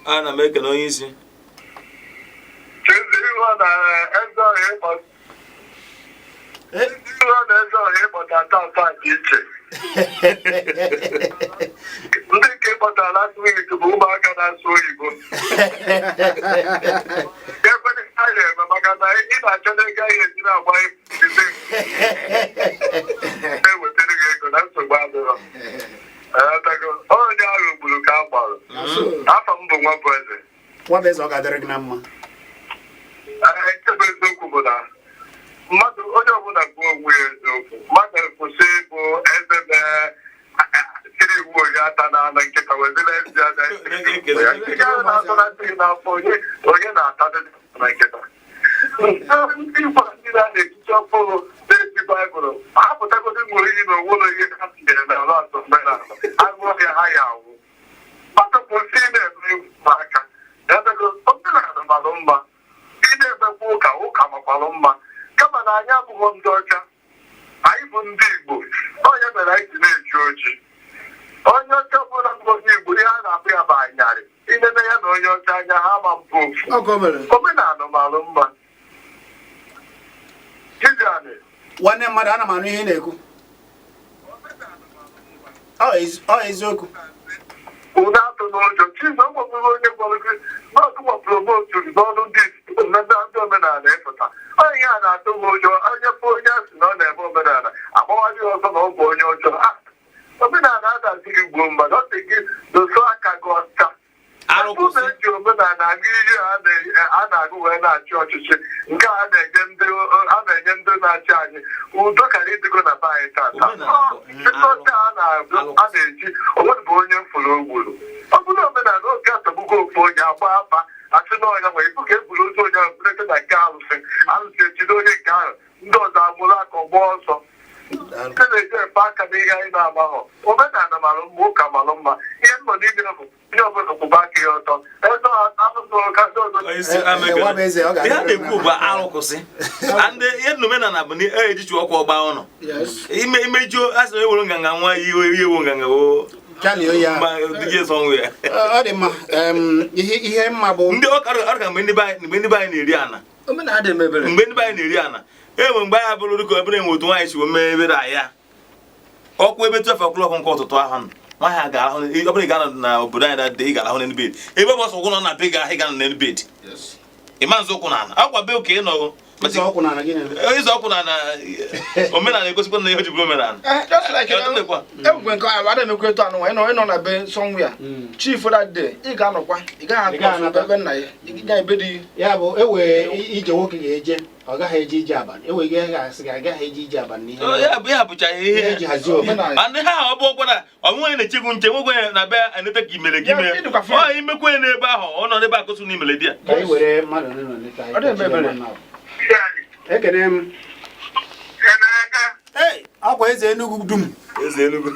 Ana m ekene onye isi. Ndị nke kpọtara last week bụ ụmụaka na-asụ oyibo. Ekwe ha na-eme maka na ị na-achọ na ego ahụ esi na-agba ewetara gị ego na nsogbu adịrọ. Onye ahụ gburu ka a gbara. Afọ m bụ Nwabueze. Nwabueze, ọ ga-adịrị gị na mma. Nke bụ eziokwu bụ na mmadụ onye ọbụla bụ onwe ya eziokwu, mmadụ kwụsị ịbụ eze tiri iwu onye ata na ana nkịta wezila ezi anya nke ahụ na-atọ na ntị n'afọ onye onye na-ata na nkịta. Ndị Igbo ndị na-echichi ọkpụrụ na-eti Baịbụl ha pụtagodo ṅụrụ iyi na onwere ihe ha tinyere n'ala atọ omenala agụ ọhịa ha ya anwụ. Mmadụ kwụsị ị na-eme aka omenala mara mma, ị na-emekwa ụka, ụka makwalụ mma, kama na anyị abụghị ndị ọcha, anyị bụ ndị Igbo. Onye mere anyị ji na-eji oji. Onye ọcha ọbụla bụ onye Igbo, ihe a na-akpụ ya bụ anyarị. Inene ya na onye ọcha anya ha ma mbụ ofu. Omenala malụ mma. Nwanne mmadụ, ana m anụ ihe ị na-ekwu. Ọ eziokwu. Ụda atụ n'ụjọ Chizo nwebụrụ onye gwara gị n'ọtụnwa promoturu n'ọnụ ndị ndị omenala ịpụta. Onye a na-atụ m ụjọ, onye bụ onye a sị na ọ na-eme omenala agbawazi ọzọ na ọ bụ onye ọjọọ. Omenala adazighị gbuo mmadụ, ọ sị gị doso aka gị ọcha. Ebe na-eji omenala agụ ihe a na-agụ wee na-achị ọchịchị nke a na-enye ndị na-achị anyị udo kara ịdịgo na be anyị tata. Ndị ọcha a na-eji onwe bụ onye mfụrụ ogburu. Ọ bụrụ omenala oge atọgbugo ofu onye agba afa asị na ọnya nwere ibu ka eburu ozu onye ahụ bulete na nke arụsị, arụsị ejide onye nke ahụ, ndị ọzọ amụrụ aka ọgba ọsọ. Ndị na-eji efe aka n'ihe anyị na-amaghọ. Omenala mara mma, ụka mara mma. Ihe nọ n'ime bụ onye ọbụla kwụba aka ya ọtọ. Ihe a na-ekwu bụ arụkwụsị. Ihe na omenala bụ na ejichi ọkwa ọgba ụnọ ime imejuo a sị na ewere nganga nwa ihe ewu nganga o ọ dị mma. Ihe mma bụ ndị ọka mgbe ndị be anyị na-eri ana, mgbe ndị be anyị na-eri ana, enwe mgbe anyị abụrụ dịka ebere enwe otu nwaanyị si mee ebere ya ọkụ ebe 12 o'clock nke ụtụtụ ahụ nwaanyị a ga-arahụ. Ọ bụrụ ị ga-anọ na obodo anyị dade, ị ga-arahụ n'elu bed ebe ọ bụ ọsọ ụkwụ nọ na be gị ahụ, ị ga-anọ n'elu bed ịma nzọ ụkwụ n'ala akwa be oke ị nọgụ. Ịzọ ọkwụ n'ala gị na-eme. Ịzọ ọkwụ na na omenala egosikwa na ihe o ji bụrụ omenala. Eh, just like Ọ dịkwa. Ebukwe nke ahụ ada emekwa etu anụ nwa ịnọ na be somewhere chief that day, ị ga-anọkwa, ị gaghị Ị gaghị akụ anata. ebe nna ya, ị ga ebe dị. Ya bụ ewe ije nwoke ga-eje, ọ gaghị eje ije abalị, ewe gị ga-asị gị agaghị eje ije abalị n'ihe Ya bụ ya bụcha ihe ihe eji hazie obodo. Omenala. And ha ọ bụ ọkwa na ọ nweghị na-echegbu nche, nwekwe na be eneta ka imere gị Ya, mee. ịdịkwa free. Ọ imekwe n'ebe ahụ, ọ nọ n'ebe akụsụ na imere di ya. Ka anyị were mmadụ ole na ole ka anyị Ọ dị ebe kpọchie ebere. mmadụ abụọ. Ekene m. Ee, akwa eze Enugu dum. Eze Enugu.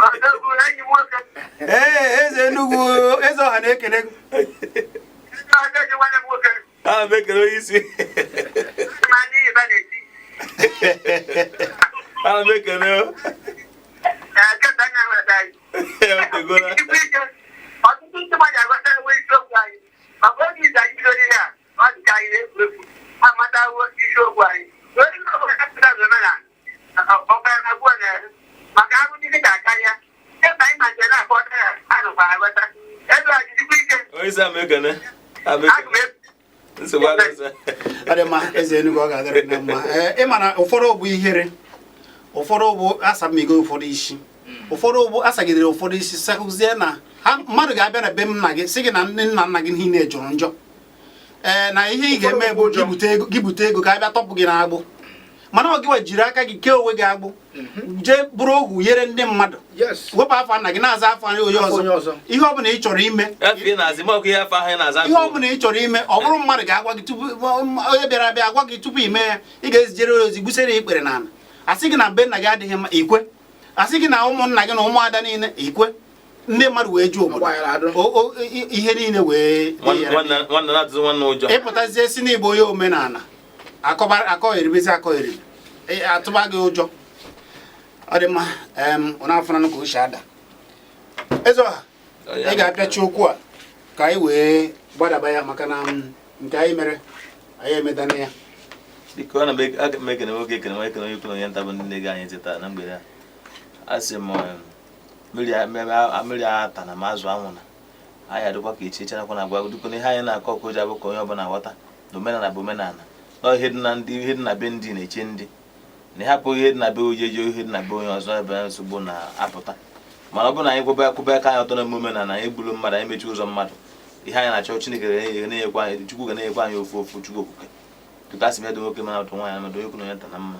Ee, eze Enugu, eze ọha na-ekene gị. Ana m ekele onye isi. Ana m ekele o. Otegona. Ọtụtụ ndị mmadụ aghọtawo isiokwu anyị, maka oge izu anyị bidoro ihe a, ọ dị ka anyị na-egwu egwu, amatawo isiokwu anyị. Onye ọbụla pụtara omenala ọbara na abụọ na maka ahụ ndị ka akarịa ebe anyị malitere na-akpọta ya, anụkwa aghọta ebe a jidikwa ike. Onye isi, ama ekele. Ama Aga m ekele. Nsogbu adịghị. Ọ dị mma, eze Enugu, ọ ga-adịrị gị na mma. Ee, ị ma na ụfọdụ bụ ihere, ụfọdụ bụ asamigo, ụfọdụ isi, ụfọdụ bụ asagidere, ụfọdụ isi sakụzie na ha mmadụ ga-abịa na be m nna gị, sị gị na nne nna nna gị niile jọrọ njọ, ee, na ihe ị ga-eme bụ gị bute ego, gị bute ego ka a bịa tọpụ gị n'agbụ. Mana ọ gịwa jiri aka gị kee onwe gị agbụ, jee bụrụ ohu yere ndị mmadụ, wepụ afọ nna gị na-aza afọ onye Afọ onye ọzọ. ọzọ. Ihe ọ bụla ị chọrọ ime, Afọ ị na-azị ma ọkụ ihe afọ ahụ ị na-aza. ihe ọ bụla ị chọrọ ime, ọ bụrụ mmadụ ga-agwa gị tupu onye bịara abịa agwa gị tupu ime ya, ị ga-ezijere ya ozi, gbusere ya ikpere n'ala, asị gị na be nna gị adịghị mma, ikwe, asị gị na ụmụnna gị na ụmụada niile, ikwe, ndị mmadụ wee ju obodo. Agbaghara adụ. Ihe niile wee dị ya. Nwanne na-atụzi nwanne ụjọ. Ịpụtazie si n'igbo onye omenala akọba akọgheribizi akọgheribi, atụba gị ụjọ. Ọ dị mma. Ọ na-afụnanụ ka o si ada. Eze ọha, ị ga-apịachi okwu a ka anyị wee gbadaba ya, maka na nke anyị mere anyị emedana ya. Biko, ana m aga m ekene nwoke, ekene nwa, ekene onye ukwu na onye nta, bụ ndị na-ege anyị ntị taa na mgbede a. A sị m mmiri ata na ma azụ anwụ na anyị adịkwa ka echi echerakwa na agwa dịkwa na ihe anyị na-akọ ka o ji abụ ka onye ọbụla ghọta na omenala bụ omenala, na ihe dị na ndị, ihe dị na be ndị na-eche ndị na ịhapụ ihe dị na be onye je ihe dị na be onye ọzọ, ebe nsogbu na-apụta. Mana ọ bụrụ na anyị kwụba aka anyị ọtọ na emume omenala anyị, egburu mmadụ, anyị mechie ụzọ mmadụ, ihe anyị na-achọ, Chineke ga na-enyekwa anyị, Chukwu ga na-enyekwa anyị ofu ofu. Chukwu okike dịka asị m ya dị nwoke mara atụ nwaanyị mmadụ, onye ukwu na onye nta na mma.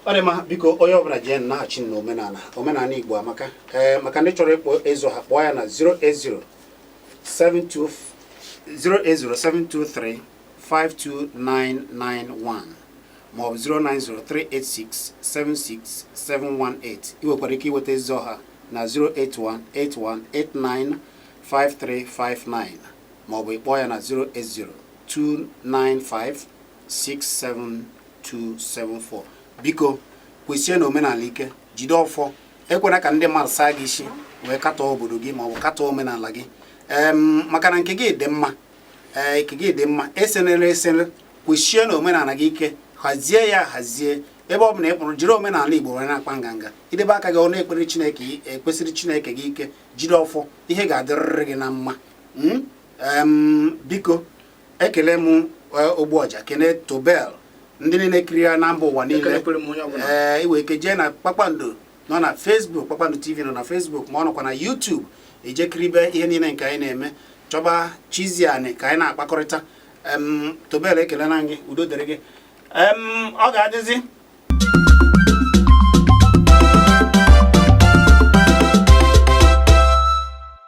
Ọ dị mma. Biko, onye ọbụla jee nnaghachi n'omenala. Omenala Igbo amaka. Ee, maka ndị chọrọ ịkpọ ịzụ ha, kpọọ ya na 080 72 080 52991 maọbụ 09038676718. Ị nwekwara ike iweta ezi ọha na 08181895359 maọbụ ịkpọọ ya na 08029567274. Biko, kwesie na omenala ike, jide ọfọ, ekwena ka ndị mmadụ saa gị isi wee katọọ obodo gị maọbụ katọọ omenala gị, maka na nke gị dị mma. Ee, nke gị dị mma, esenere esene. Kwesie na omenala gị ike, hazie ya hazie. Ebe ọ bụla ị kpụrụ, jiri omenala Igbo were na-akpa nganga, idebe aka gị ọnụ ekpere Chineke, ekpesịrị Chineke gị ike, jiri ọfọ, ihe ga-adịrịrị gị na mma. Biko, ekele m Ogbuọja, kene Tobel, ndị niile kiri ya na mba ụwa niile. Ekelekwere m onye ọbụla. Ee, iwe ike jee na Kpakpando nọ na Facebook, Kpakpando TV nọ na Facebook, ma ọ nọkwa na YouTube, ije kiribe ihe niile nke anyị na-eme, chọba Chiziani ka anyị na-akpakọrịta. Tobel, ekelela gị, udo dịrị gị. Ọ ga-adịzi.